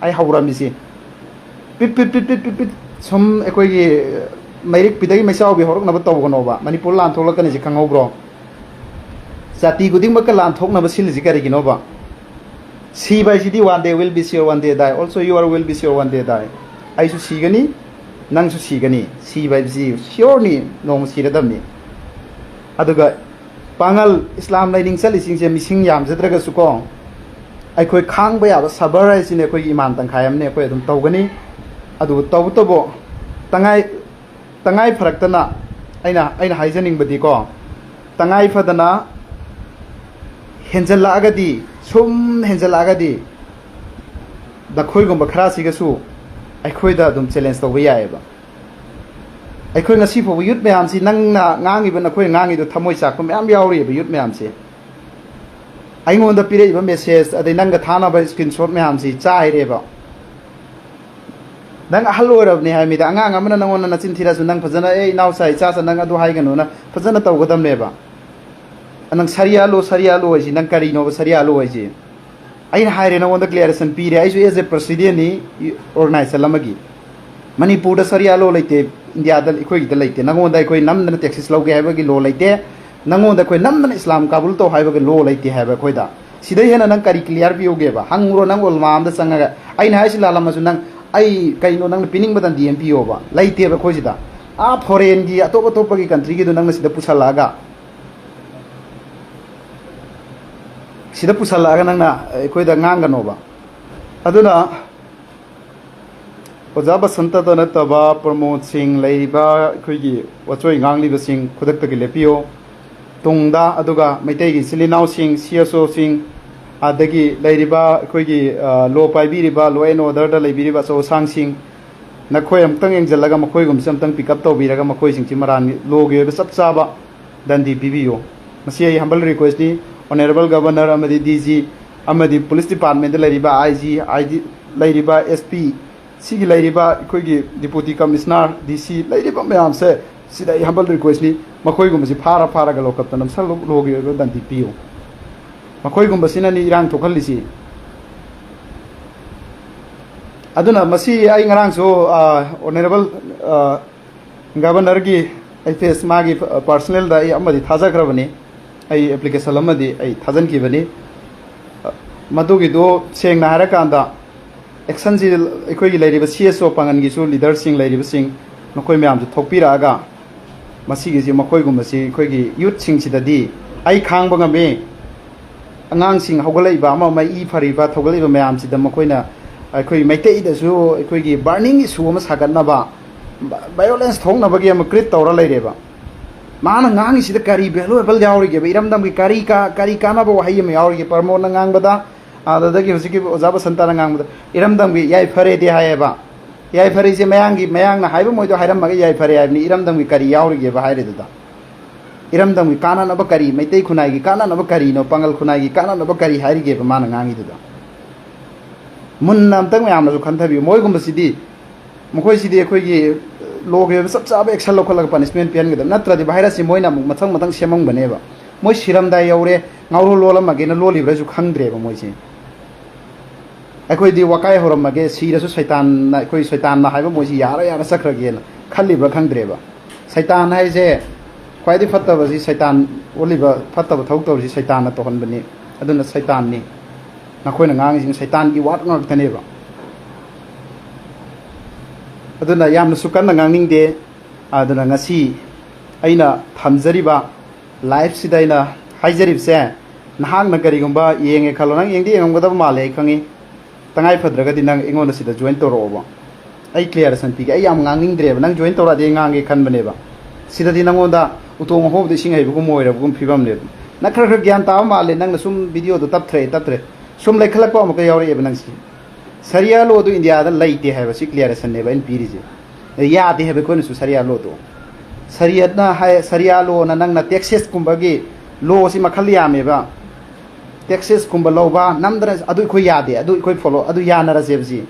ꯑꯩ ꯍꯧꯔꯝꯃꯤꯁꯤ ꯄꯤꯠ ꯄꯤꯠ ꯄꯤꯠ ꯄꯤꯠ ꯄꯤꯠ ꯄꯤꯠ ꯁꯨꯝ ꯑꯩꯈꯣꯏꯒꯤ ꯃꯩꯔꯤꯛ ꯄꯤꯗꯒꯤ ꯃꯩꯆꯥꯎꯕꯤ ꯍꯧꯔꯛꯅꯕ ꯇꯧꯒꯅꯣꯕ꯫ ꯃꯅꯤꯄꯨꯔ ꯂꯥꯟ ꯊꯣꯛꯂꯛꯀꯅꯤꯁꯤ ꯈꯪꯍꯧꯕ꯭ꯔꯣ? ꯖꯥꯇꯤ ꯈꯨꯗꯤꯡꯃꯛꯀ ꯂꯥꯟ ꯊꯣꯛꯅꯕ ꯁꯤꯜꯂꯤꯁꯤ ꯀꯔꯤꯒꯤꯅꯣꯕ? ꯁꯤꯕ ꯍꯥꯏꯁꯤꯗꯤ one day will be sure, one day die, also you are will be sure, one day die꯫ ꯑꯩꯁꯨ ꯁꯤꯒꯅꯤ, ꯅꯪꯁꯨ ꯁꯤꯒꯅꯤ꯫ ꯁꯤꯕ ꯍꯥꯏꯕꯁꯤ ꯁꯤꯌꯣꯔꯅꯤ, ꯅꯣꯡꯃ ꯁꯤꯔꯗꯕꯅꯤ꯫ ꯑꯗꯨꯒ ꯄꯥꯉꯜ ꯏꯁꯂꯥꯝ ꯂꯥꯏꯅꯤꯡ ꯆꯠꯂꯤꯁꯤꯡꯁꯦ ꯃꯤꯁꯤꯡ ꯌꯥꯝꯖꯗ꯭ꯔꯒꯁꯨꯀꯣ, ꯑꯩꯈꯣꯏ ꯈꯥꯡꯕ ꯌꯥꯕ ꯁꯕꯔ ꯍꯥꯏꯁꯤꯅꯦ, ꯑꯩꯈꯣꯏꯒꯤ ꯏꯃꯥꯟ ꯇꯪꯈꯥꯏ ꯑꯃꯅꯦ, ꯑꯩꯈꯣꯏ ꯑꯗꯨꯝ ꯇꯧꯒꯅꯤ꯫ ꯑꯗꯨꯕꯨ ꯇꯧꯕꯇꯕꯨ ꯇꯉꯥꯏ ꯇꯉꯥꯏ ꯐꯔꯛꯇꯅ ꯑꯩꯅ ꯑꯩꯅ ꯍꯥꯏꯖꯅꯤꯡꯕꯗꯤꯀꯣ, ꯇꯉꯥꯏ ꯐꯗꯅ ꯍꯦꯟꯖꯜꯂꯛꯑꯒꯗꯤ, ꯁꯨꯝ ꯍꯦꯟꯖꯜꯂꯛꯑꯒꯗꯤ ꯅꯈꯣꯏꯒꯨꯝꯕ ꯈꯔꯁꯤꯒꯁꯨ ꯑꯩꯈꯣꯏꯗ ꯑꯗꯨꯝ ꯆꯦꯂꯦꯟꯖ ꯇꯧꯕ ꯌꯥꯏꯑꯕ꯫ ꯑꯩꯈꯣꯏ ꯉꯁꯤ ꯐꯥꯎꯕ ꯌꯨꯠ ꯃꯌꯥꯝꯁꯤ, ꯅꯪꯅ ꯉꯥꯡꯉꯤꯕ, ꯅꯈꯣꯏꯅ ꯉꯥꯡꯉꯤꯗꯣ ꯊꯃꯣꯏ ꯆꯥꯛꯄ ꯃꯌꯥꯝ ꯌꯥꯎꯔꯤꯑꯕ ꯌꯨꯠ ꯃꯌꯥꯝꯁꯦ꯫ ꯑꯩꯉꯣꯟꯗ ꯄꯤꯔꯛꯏꯕ ꯃꯦꯁꯦꯖ ꯑꯗꯩ ꯅꯪꯒ ꯊꯥꯅꯕ ꯁ꯭ꯀ꯭ꯔꯤꯟ ꯁꯣꯠ ꯃꯌꯥꯝꯁꯤ ꯆꯥꯏꯔꯦꯕ꯫ ꯅꯪ ꯑꯍꯜ ꯑꯣꯏꯔꯕꯅꯦ ꯍꯥꯏ ꯃꯤꯗ, ꯑꯉꯥꯡ ꯑꯃꯅ ꯅꯪꯉꯣꯟꯗ ꯅꯆꯤꯟ ꯊꯤꯔꯁꯨ ꯅꯪ ꯐꯖꯅ, "ꯑꯦ ꯏꯅꯥꯎꯆꯥ, ꯏꯆꯥꯆꯥ, ꯅꯪ ꯑꯗꯨ ꯍꯥꯏꯒꯅꯨꯅ" ꯐꯖꯅ ꯇꯧꯒꯗꯕꯅꯦꯕ꯫ ꯅꯪ ꯁꯔꯤꯌꯥꯂꯣ, ꯁꯔꯤꯌꯥꯂꯣ ꯍꯥꯏꯁꯤ ꯅꯪ ꯀꯔꯤꯅꯣꯕ? ꯁꯔꯤꯌꯥꯂꯣ ꯍꯥꯏꯁꯤ ꯑꯩꯅ ꯍꯥꯏꯔꯦ, ꯅꯉꯣꯟꯗ ꯀ꯭ꯂꯤꯌꯥꯔꯦꯁꯟ ꯄꯤꯔꯦ꯫ ꯑꯩꯁꯨ ꯑꯦꯖ ꯑꯦ ꯄ꯭ꯔꯁꯤꯗꯦꯟꯅꯤ ꯑꯣꯔꯒꯅꯥꯏꯖꯦꯁꯟ ꯑꯃꯒꯤ꯫ ꯃꯅꯤꯄꯨꯔꯗ ꯁꯔꯤꯌꯥꯂꯣ ꯂꯩꯇꯦ, ꯏꯟꯗꯤꯌꯥꯗ ꯑꯩꯈꯣꯏꯒꯤꯗ ꯂꯩꯇꯦ꯫ ꯅꯉꯣꯟꯗ ꯑꯩꯈꯣꯏ ꯅꯝꯗꯅ ꯇꯦꯛꯁꯤꯁ ꯂꯧꯒꯦ ꯍꯥꯏꯕꯒꯤ ꯂꯣ ꯂꯩꯇꯦ꯫ ꯅꯉꯣꯟꯗ ꯑꯩꯈꯣꯏ ꯅꯝꯗꯅ ꯏꯁꯂꯥꯝ ꯀꯥꯕꯨꯜ ꯇꯧ ꯍꯥꯏꯕꯒꯤ ꯂꯣ ꯂꯩꯇꯦ ꯍꯥꯏꯕ ꯑꯩꯈꯣꯏꯗ꯫ ꯁꯤꯗꯩ ꯍꯦꯟꯅ ꯅꯪ ꯀꯔꯤ ꯀ꯭ꯂꯤꯌꯥꯔ ꯄꯤꯌꯨꯒꯦꯕ? ꯍꯪꯉꯨꯔꯣ ꯅꯪ ꯎꯂꯃꯥ ꯑꯝꯗ ꯆꯪꯉꯒ꯫ ꯑꯩꯅ ꯍꯥꯏꯁꯤ ꯂꯥꯜꯂꯝꯃꯁꯨ ꯅꯪ, ꯑꯩ ꯀꯩꯅꯣ, ꯅꯪꯅ ꯄꯤꯅꯤꯡꯕ ꯗꯟꯗꯤ ꯑꯃ ꯄꯤꯌꯣꯕ꯫ ꯂꯩꯇꯦꯕ ꯑꯩꯈꯣꯏ ꯁꯤꯗ꯫ ꯑꯥ ꯐꯣꯔꯦꯟꯒꯤ ꯑꯇꯣꯞ ꯑꯇꯣꯞꯄꯒꯤ ꯀꯟꯇ꯭ꯔꯤꯒꯤꯗꯣ ꯅꯪꯅ ꯁꯤꯗ ꯄꯨꯁꯜꯂꯛꯑꯒ, ꯁꯤꯗ ꯄꯨꯁꯜꯂꯛꯑꯒ ꯅꯪꯅ ꯑꯩꯈꯣꯏꯗ ꯉꯥꯡꯒꯅꯣꯕ꯫ ꯑꯗꯨꯅ ꯑꯣꯖꯥ ꯕꯁꯟꯇꯗ ꯅꯠꯇꯕ ꯄ꯭ꯔꯃꯣꯗ ꯁꯤꯡ, ꯂꯩꯔꯤꯕ ꯑꯩꯈꯣꯏꯒꯤ ꯋꯥꯆꯣꯏ ꯉꯥꯡꯂꯤꯕꯁꯤꯡ ꯈꯨꯗꯛꯇꯒꯤ ꯂꯦꯞꯄꯤꯌꯨ꯫ ꯇꯨꯡꯗ, ꯑꯗꯨꯒ ꯃꯩꯇꯩꯒꯤ ꯏꯆꯤꯜ ꯏꯅꯥꯎꯁꯤꯡ, ꯁꯤ ꯑꯦꯁ ꯑꯣꯁꯤꯡ, ꯑꯗꯒꯤ ꯂꯩꯔꯤꯕ ꯑꯩꯈꯣꯏꯒꯤ, ꯑ, ꯂꯣ ꯄꯥꯏꯕꯤꯔꯤꯕ, ꯂꯣ ꯑꯦꯟ ꯑꯣꯔꯗꯔꯗ ꯂꯩꯕꯤꯔꯤꯕ ꯑꯆꯧ ꯑꯁꯥꯡꯁꯤꯡ, ꯅꯈꯣꯏ ꯑꯃꯨꯛꯇꯪ ꯌꯦꯡꯁꯤꯜꯂꯒ ꯃꯈꯣꯏꯒꯨꯝꯕꯁꯦ ꯑꯃꯨꯛꯇꯪ ꯄꯤꯛ ꯑꯞ ꯇꯧꯕꯤꯔꯒ ꯃꯈꯣꯏꯁꯤꯡꯁꯤ ꯃꯔꯥꯟ, ꯂꯣꯒꯤ ꯑꯣꯏꯕ ꯆꯞ ꯆꯥꯕ ꯗꯟꯗꯤ ꯄꯤꯕꯤꯌꯨ꯫ ꯃꯁꯤ ꯑꯩ ꯍꯝꯕꯜ ꯔꯤꯀ꯭ꯋꯦꯁꯅꯤ꯫ ꯑꯣꯅꯔꯦꯕꯜ ꯒꯕꯔꯅꯔ ꯑꯃꯗꯤ ꯗꯤ ꯖꯤ ꯑꯃꯗꯤ ꯄꯨꯂꯤꯁ ꯗꯤꯄꯥꯔꯠꯃꯦꯟꯗ ꯂꯩꯔꯤꯕ ꯑꯥꯏ ꯖꯤ, ꯑꯥꯏ ꯖꯤ, ꯂꯩꯔꯤꯕ ꯑꯦꯁ ꯄꯤ, ꯁꯤꯒꯤ ꯂꯩꯔꯤꯕ ꯑꯩꯈꯣꯏꯒꯤ ꯗꯤꯄꯨꯇꯤ ꯀꯃꯤꯁꯅꯔ, ꯗꯤ ꯁꯤ, ꯂꯩꯔꯤꯕ ꯃꯌꯥꯝꯁꯦ, ꯁꯤꯗ ꯑꯩ ꯍꯝꯕꯜ ꯔꯤꯀ꯭ꯋꯦꯁꯅꯤ, ꯃꯈꯣꯏꯒꯨꯝꯕꯁꯤ ꯐꯥꯔ ꯐꯥꯔꯒ ꯂꯣꯀꯞꯇ ꯅꯝꯁꯜꯂꯨ, ꯂꯣꯒꯤ ꯑꯣꯏꯕ ꯗꯟꯗꯤ ꯄꯤꯌꯨ꯫ ꯃꯈꯣꯏꯒꯨꯝꯕꯁꯤꯅꯅꯤ ꯏꯔꯥꯡ ꯊꯣꯛꯍꯜꯂꯤꯁꯤ꯫ ꯑꯗꯨꯅ ꯃꯁꯤ ꯑꯩ ꯉꯔꯥꯡꯁꯨ, ꯑ, ꯑꯣꯅꯔꯦꯕꯜ, ꯑ, ꯒꯕꯔꯅꯔꯒꯤ ꯑꯦꯐ ꯑꯦꯁ ꯃꯥꯒꯤ ꯄꯥꯔꯁꯅꯦꯜꯗ ꯑꯩ ꯑꯃꯗꯤ ꯊꯥꯖꯈ꯭ꯔꯕꯅꯤ꯫ ꯑꯩ ꯑꯦꯄ꯭ꯂꯤꯀꯦꯁꯟ ꯑꯃꯗꯤ ꯑꯩ ꯊꯥꯖꯤꯟꯈꯤꯕꯅꯤ꯫ ꯃꯗꯨꯒꯤꯗꯨ ꯁꯦꯡꯅ ꯍꯥꯏꯔꯀꯥꯟꯗ ꯑꯦꯛꯁꯟꯁꯤ ꯑꯩꯈꯣꯏꯒꯤ ꯂꯩꯔꯤꯕ ꯁꯤ ꯑꯦꯁ ꯑꯣ ꯄꯥꯡꯒꯟꯒꯤꯁꯨ ꯂꯤꯗꯔꯁꯤꯡ ꯂꯩꯔꯤꯕꯁꯤꯡ ꯃꯈꯣꯏ ꯃꯌꯥꯝꯁꯨ ꯊꯣꯛꯄꯤꯔꯛꯑꯒ ꯃꯁꯤꯒꯤꯁꯤ ꯃꯈꯣꯏꯒꯨꯝꯕꯁꯤ ꯑꯩꯈꯣꯏꯒꯤ ꯌꯨꯠꯁꯤꯡꯁꯤꯗꯗꯤ ꯑꯩ ꯈꯥꯡꯕ ꯉꯝꯃꯤ꯫ ꯑꯉꯥꯡꯁꯤꯡ ꯍꯧꯒꯠꯂꯛꯏꯕ ꯑꯃ ꯑꯃ ꯏ ꯐꯔꯤꯕ ꯊꯧꯒꯠꯂꯛꯏꯕ ꯃꯌꯥꯝꯁꯤꯗ ꯃꯈꯣꯏꯅ ꯑꯩꯈꯣꯏ ꯃꯩꯇꯩꯗꯁꯨ ꯑꯩꯈꯣꯏꯒꯤ burning issue ꯑꯃ ꯁꯥꯒꯠꯅꯕ, violence ꯊꯣꯛꯅꯕꯒꯤ ꯑꯃ create ꯇꯧꯔ ꯂꯩꯔꯦꯕ꯫ ꯃꯥꯅ ꯉꯥꯡꯉꯤꯁꯤꯗ ꯀꯔꯤ valuable ꯌꯥꯎꯔꯤꯒꯦꯕ? ꯏꯔꯝꯗꯝꯒꯤ ꯀꯔꯤ ꯀꯥ-, ꯀꯔꯤ ꯀꯥꯟꯅꯕ ꯋꯥꯍꯩ ꯑꯃ ꯌꯥꯎꯔꯤꯒꯦ? ꯄ꯭ꯔꯃꯣꯗꯅ ꯉꯥꯡꯕꯗ, ꯑꯗꯨꯗꯒꯤ ꯍꯧꯖꯤꯛꯀꯤ ꯑꯣꯖꯥ ꯕꯁꯟꯇꯅ ꯉꯥꯡꯕꯗ, "ꯏꯔꯝꯗꯝꯒꯤ ꯌꯥꯏꯐꯔꯦꯗꯤ" ꯍꯥꯏꯌꯦꯕ꯫ ꯌꯥꯏꯐꯔꯤꯁꯦ ꯃꯌꯥꯡꯒꯤ, ꯃꯌꯥꯡꯅ ꯍꯥꯏꯕ ꯃꯣꯏꯗꯣ ꯍꯥꯏꯔꯝꯃꯒ ꯌꯥꯏꯐꯔꯦ ꯍꯥꯏꯕꯅꯤ꯫ ꯏꯔꯝꯗꯝꯒꯤ ꯀꯔꯤ ꯌꯥꯎꯔꯤꯒꯦꯕ ꯍꯥꯏꯔꯤꯗꯨꯗ? ꯏꯔꯝꯗꯝꯒꯤ ꯀꯥꯟꯅꯅꯕ ꯀꯔꯤ, ꯃꯩꯇꯩ ꯈꯨꯟꯅꯥꯏꯒꯤ ꯀꯥꯟꯅꯅꯕ ꯀꯔꯤꯅꯣ, ꯄꯥꯉꯜ ꯈꯨꯟꯅꯥꯏꯒꯤ ꯀꯥꯟꯅꯅꯕ ꯀꯔꯤ ꯍꯥꯏꯔꯤꯒꯦꯕ ꯃꯥꯅ ꯉꯥꯡꯉꯤꯗꯨꯗ? ꯃꯨꯟꯅ ꯑꯝꯇꯪ ꯃꯌꯥꯝꯅꯁꯨ ꯈꯟꯊꯕꯤꯌꯨ꯫ ꯃꯣꯏꯒꯨꯝꯕꯁꯤꯗꯤ, ꯃꯈꯣꯏꯁꯤꯗꯤ ꯑꯩꯈꯣꯏꯒꯤ ꯂꯣꯒꯤ ꯑꯣꯏꯕ ꯆꯞ ꯆꯥꯕ action ꯂꯧꯈꯠꯂꯒ punishment ꯄꯤꯍꯟꯒꯗꯕ, ꯅꯠꯇ꯭ꯔꯗꯤ virusꯁꯤ ꯃꯣꯏꯅ ꯑꯃꯨꯛ ꯃꯊꯪ ꯃꯊꯪ ꯁꯦꯝꯃꯝꯒꯅꯦꯕ꯫ ꯃꯣꯏ ꯁꯤꯔꯝꯗꯥꯏ ꯌꯧꯔꯦ, ꯉꯥꯎꯔꯣ ꯂꯣꯜꯂꯝꯃꯒꯦꯅ ꯂꯣꯜꯂꯤꯕ꯭ꯔꯥꯁꯨ ꯈꯪꯗ꯭ꯔꯦꯕ ꯃꯣꯏꯁꯦ꯫ ꯑꯩꯈꯣꯏꯗꯤ ꯋꯥꯀꯥꯏ ꯍꯧꯔꯝꯃꯒꯦ, ꯁꯤꯔꯁꯨ ꯁꯩꯇꯥꯟꯅ, ꯑꯩꯈꯣꯏ ꯁꯩꯇꯥꯟꯅ ꯍꯥꯏꯕ ꯃꯣꯏꯁꯤ ꯌꯥꯔ ꯌꯥꯔ ꯆꯠꯈ꯭ꯔꯒꯦꯅ ꯈꯜꯂꯤꯕ꯭ꯔꯥ ꯈꯪꯗ꯭ꯔꯦꯕ꯫ ꯁꯩꯇꯥꯟ ꯍꯥꯏꯁꯦ, ꯈ꯭ꯋꯥꯏꯗꯒꯤ ꯐꯠꯇꯕꯁꯤ ꯁꯩꯇꯥꯟ ꯑꯣꯜꯂꯤꯕ, ꯐꯠꯇꯕ ꯊꯕꯛ ꯇꯧꯔꯤꯁꯤ ꯁꯩꯇꯥꯟꯅ ꯇꯧꯍꯟꯕꯅꯤ꯫ ꯑꯗꯨꯅ ꯁꯩꯇꯥꯟꯅꯤ꯫ ꯅꯈꯣꯏꯅ ꯉꯥꯡꯉꯤꯁꯤꯡ ꯁꯩꯇꯥꯟꯒꯤ ꯋꯥꯔꯗ ꯉꯥꯛꯇꯅꯦꯕ꯫ ꯑꯗꯨꯅ ꯌꯥꯝꯅꯁꯨ ꯀꯟꯅ ꯉꯥꯡꯅꯤꯡꯗꯦ꯫ ꯑꯗꯨꯅ ꯉꯁꯤ ꯑꯩꯅ ꯊꯝꯖꯔꯤꯕ liveꯁꯤꯗ ꯑꯩꯅ ꯍꯥꯏꯖꯔꯤꯕꯁꯦ, ꯅꯍꯥꯛꯅ ꯀꯔꯤꯒꯨꯝꯕ ꯌꯦꯡꯉꯦ ꯈꯜꯂꯣ, ꯅꯪ ꯌꯦꯡꯗꯤ ꯌꯦꯡꯉꯝꯒꯗꯕ ꯃꯥꯜꯂꯦ ꯑꯩ ꯈꯪꯉꯤ꯫ ꯇꯉꯥꯏ ꯐꯗ꯭ꯔꯒꯗꯤ ꯅꯪ ꯑꯩꯉꯣꯟꯗ ꯁꯤꯗ join ꯇꯧꯔꯛꯑꯣꯕ꯫ ꯑꯩ clarification ꯄꯤꯒꯦ꯫ ꯑꯩ ꯌꯥꯝ ꯉꯥꯡꯅꯤꯡꯗ꯭ꯔꯦꯕ, ꯅꯪ join ꯇꯧꯔꯛꯑꯗꯤ ꯑꯩ ꯉꯥꯡꯒꯦ ꯈꯟꯕꯅꯦꯕ꯫ ꯁꯤꯗꯗꯤ ꯅꯪꯉꯣꯟꯗ ꯎꯇꯣꯡ ꯑꯍꯣꯕꯗ ꯏꯁꯤꯡ ꯍꯩꯕꯒꯨꯝ ꯑꯣꯏꯔꯕꯒꯨꯝ ꯐꯤꯕꯝꯅꯦꯕ꯫ ꯅꯪ ꯈꯔ ꯈꯔ ꯒ꯭ꯌꯥꯟ ꯇꯥꯕ ꯃꯥꯜꯂꯦ, ꯅꯪꯅ ꯁꯨꯝ videoꯗꯣ ꯇꯞꯊꯔꯛꯑꯦ, ꯇꯞꯊꯔꯛꯑꯦ꯫ ꯁꯨꯝ ꯂꯩꯈꯠꯂꯛꯄ ꯑꯃꯨꯛꯀ ꯌꯥꯎꯔꯛꯑꯦꯕ ꯅꯪꯁꯤ꯫ Sharia lawꯗꯨ ꯏꯟꯗꯤꯌꯥꯗ ꯂꯩꯇꯦ ꯍꯥꯏꯕꯁꯤ clarificationꯅꯦꯕ ꯑꯩꯅ ꯄꯤꯔꯤꯁꯦ꯫ ꯌꯥꯗꯦ ꯍꯥꯏꯕ ꯑꯩꯈꯣꯏꯅꯁꯨ Sharia lawꯗꯣ꯫ Shariatꯅ ꯍꯥꯏ, Sharia lawꯅ ꯅꯪꯅ taxesꯀꯨꯝꯕꯒꯤ lawꯁꯤ ꯃꯈꯜ ꯌꯥꯝꯃꯦꯕ꯫ Taxesꯀꯨꯝꯕ ꯂꯧꯕ, ꯅꯝꯗꯅ, ꯑꯗꯨ ꯑꯩꯈꯣꯏ ꯌꯥꯗꯦ, ꯑꯗꯨ ꯑꯩꯈꯣꯏ follow, ꯑꯗꯨ ꯌꯥꯅꯔꯁꯦꯕ ꯁꯤ꯫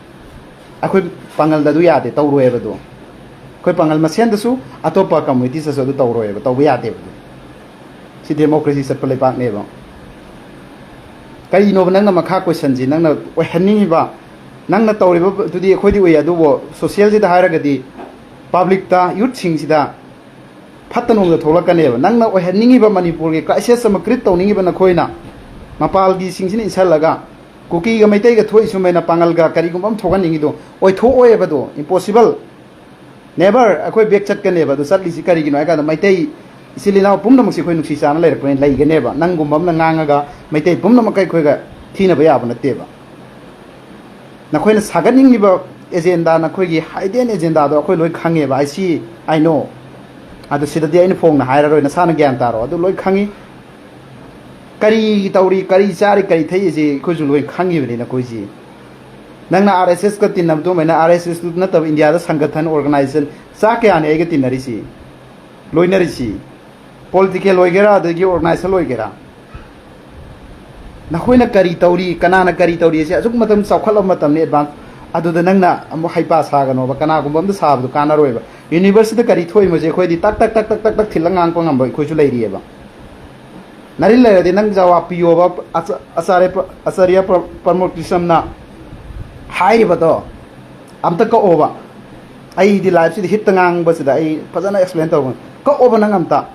ꯑꯩꯈꯣꯏ ꯄꯥꯡꯒꯜꯗ ꯑꯗꯨ ꯌꯥꯗꯦ, ꯇꯧꯔꯣꯏꯕ ꯑꯗꯨ꯫ ꯑꯩꯈꯣꯏ ꯄꯥꯡꯒꯜ ꯃꯁꯦꯟꯗꯁꯨ, ꯑꯇꯣꯞꯄ communities ꯇꯁꯨ ꯑꯗꯨ ꯇꯧꯔꯣꯏꯕ, ꯇꯧꯕ ꯌꯥꯗꯦꯕ ꯑꯗꯨ꯫ ꯁꯤ democracy ꯆꯠꯄ ꯂꯩꯕꯥꯛꯅꯦꯕ꯫ ꯀꯔꯤꯅꯣꯕ ꯅꯪꯅ ꯃꯈꯥ questionꯁꯤ ꯅꯪꯅ ꯑꯣꯏꯍꯟꯅꯤꯡꯉꯤꯕ? ꯅꯪꯅ ꯇꯧꯔꯤꯕꯗꯨꯗꯤ ꯑꯩꯈꯣꯏꯗꯤ ꯎꯏ, ꯑꯗꯨꯕꯨ socialꯁꯤꯗ ꯍꯥꯏꯔꯒꯗꯤ publicꯇ, youthꯁꯤꯡꯁꯤꯗ ꯐꯠꯇ ꯅꯨꯡꯗ ꯊꯣꯛꯂꯛꯀꯅꯦꯕ꯫ ꯅꯪꯅ ꯑꯣꯏꯍꯟꯅꯤꯡꯉꯤꯕ ꯃꯅꯤꯄꯨꯔꯒꯤ crisis ꯑꯃ create ꯇꯧꯅꯤꯡꯉꯤꯕ ꯅꯈꯣꯏꯅ, ꯃꯄꯥꯜꯒꯤꯁꯤꯡꯁꯤꯅ ꯏꯟꯁꯜꯂꯒ ꯀꯨꯀꯤꯒ ꯃꯩꯇꯩꯒ ꯊꯣꯛꯏ ꯁꯨꯃꯥꯏꯅ ꯄꯥꯡꯒꯜꯒ ꯀꯔꯤꯒꯨꯝꯕ ꯑꯃ ꯊꯣꯛꯍꯟꯅꯤꯡꯉꯤꯗꯣ ꯑꯣꯏꯊꯣꯛꯑꯣꯏꯕꯗꯣ, impossible꯫ Never꯫ ꯑꯩꯈꯣꯏ back ꯆꯠꯀꯅꯦꯕ꯫ ꯑꯗꯣ ꯆꯠꯂꯤꯁꯤ ꯀꯔꯤꯒꯤꯅꯣ ꯍꯥꯏ ꯀꯥꯟꯗ ꯃꯩꯇꯩ ꯏꯆꯤꯜ ꯏꯅꯥꯎ ꯄꯨꯝꯅꯃꯛꯁꯦ ꯑꯩꯈꯣꯏ ꯅꯨꯡꯁꯤ ꯆꯥꯟꯅ ꯂꯩꯔꯛꯄꯅꯤꯅ ꯂꯩꯒꯅꯦꯕ꯫ ꯅꯪꯒꯨꯝꯕ ꯑꯃꯅ ꯉꯥꯡꯉꯒ ꯃꯩꯇꯩ ꯄꯨꯝꯅꯃꯛꯀ ꯑꯩꯈꯣꯏꯒ ꯊꯤꯅꯕ ꯌꯥꯕ ꯅꯠꯇꯦꯕ꯫ ꯅꯈꯣꯏꯅ ꯁꯥꯒꯠꯅꯤꯡꯂꯤꯕ ꯑꯦꯖꯦꯟꯗꯥ, ꯅꯈꯣꯏꯒꯤ ꯍꯥꯏꯗꯦꯟ ꯑꯦꯖꯦꯟꯗꯥꯗꯣ ꯑꯩꯈꯣꯏ ꯂꯣꯏ ꯈꯪꯉꯦꯕ, ꯑꯥꯏ ꯁꯤ, ꯑꯥꯏ ꯅꯣ꯫ ꯑꯗꯨ ꯁꯤꯗꯗꯤ ꯑꯩꯅ ꯐꯣꯡꯅ ꯍꯥꯏꯔꯔꯣꯏ, ꯅꯁꯥꯅ ꯒ꯭ꯌꯥꯟ ꯇꯥꯔꯣ, ꯑꯗꯨ ꯂꯣꯏ ꯈꯪꯉꯤ꯫ ꯀꯔꯤ ꯇꯧꯔꯤ, ꯀꯔꯤ ꯆꯥꯔꯤ, ꯀꯔꯤ ꯊꯛꯏꯁꯦ ꯑꯩꯈꯣꯏꯁꯨ ꯂꯣꯏ ꯈꯪꯉꯤꯕꯅꯤ ꯅꯈꯣꯏꯁꯤ꯫ ꯅꯪꯅ ꯑꯥꯔ ꯑꯦꯁ ꯑꯦꯁꯀ ꯇꯤꯟꯅꯕ ꯑꯗꯨꯃꯥꯏꯅ, ꯑꯥꯔ ꯑꯦꯁ ꯑꯦꯁꯇꯨ ꯅꯠꯇꯕ ꯏꯟꯗꯤꯌꯥꯗ ꯁꯪꯒꯊꯟ, ꯑꯣꯔꯒꯅꯥꯏꯖꯦꯁꯟ ꯆꯥ ꯀꯌꯥꯅꯤ ꯑꯩꯒ ꯇꯤꯟꯅꯔꯤꯁꯤ, ꯂꯣꯏꯅꯔꯤꯁꯤ? ꯄꯣꯂꯤꯇꯤꯀꯦꯜ ꯑꯣꯏꯒꯦꯔꯥ, ꯑꯗꯒꯤ ꯑꯣꯔꯒꯅꯥꯏꯖꯦꯁꯟ ꯑꯣꯏꯒꯦꯔꯥ, ꯅꯈꯣꯏꯅ ꯀꯔꯤ ꯇꯧꯔꯤ, ꯀꯅꯥꯅ ꯀꯔꯤ ꯇꯧꯔꯤ ꯑꯁꯤ ꯑꯁꯨꯛ ꯃꯇꯝ ꯆꯥꯎꯈꯠꯂꯕ ꯃꯇꯝꯅꯤ, ꯑꯦꯗꯚꯥꯟꯁ꯫ ꯑꯗꯨꯗ ꯅꯪꯅ ꯑꯃꯨꯛ ꯍꯩꯄꯥ ꯁꯥꯒꯅꯣꯕ, ꯀꯅꯥꯒꯨꯝꯕ ꯑꯝꯇ ꯁꯥꯕꯗꯨ ꯀꯥꯟꯅꯔꯣꯏꯕ꯫ ꯌꯨꯅꯤꯚꯔꯁꯤꯇꯤꯗ ꯀꯔꯤ ꯊꯣꯛꯏꯃꯣꯁꯦ ꯑꯩꯈꯣꯏꯗꯤ ꯇꯛ ꯇꯛ ꯇꯛ ꯇꯛ ꯇꯛ ꯇꯛ ꯊꯤꯜꯂ ꯉꯥꯡꯉꯛꯄ ꯉꯝꯕ ꯑꯩꯈꯣꯏꯁꯨ ꯂꯩꯔꯤꯑꯕ꯫ ꯅꯔꯤꯟ ꯂꯩꯔꯗꯤ ꯅꯪ ꯖꯋꯥꯕ ꯄꯤꯌꯣꯕ꯫ ꯑꯆ-, ꯑꯆꯥꯔꯌ ꯄ꯭ꯔ-, ꯑꯆꯥꯔꯌ ꯄ꯭ꯔ-, ꯄ꯭ꯔꯃꯣꯗ ꯀ꯭ꯔꯤꯁꯝꯅ ꯍꯥꯏꯔꯤꯕꯗꯣ ꯑꯝꯇ ꯀꯛꯑꯣꯕ꯫ ꯑꯩꯗꯤ ꯂꯥꯏꯐꯁꯤꯗ ꯍꯤꯠꯇ ꯉꯥꯡꯕꯁꯤꯗ ꯑꯩ ꯐꯖꯅ ꯑꯦꯛꯁꯄ꯭ꯂꯦꯟ ꯇꯧꯕꯅꯤ꯫ ꯀꯛꯑꯣꯕ ꯅꯪ ꯑꯝꯇ꯫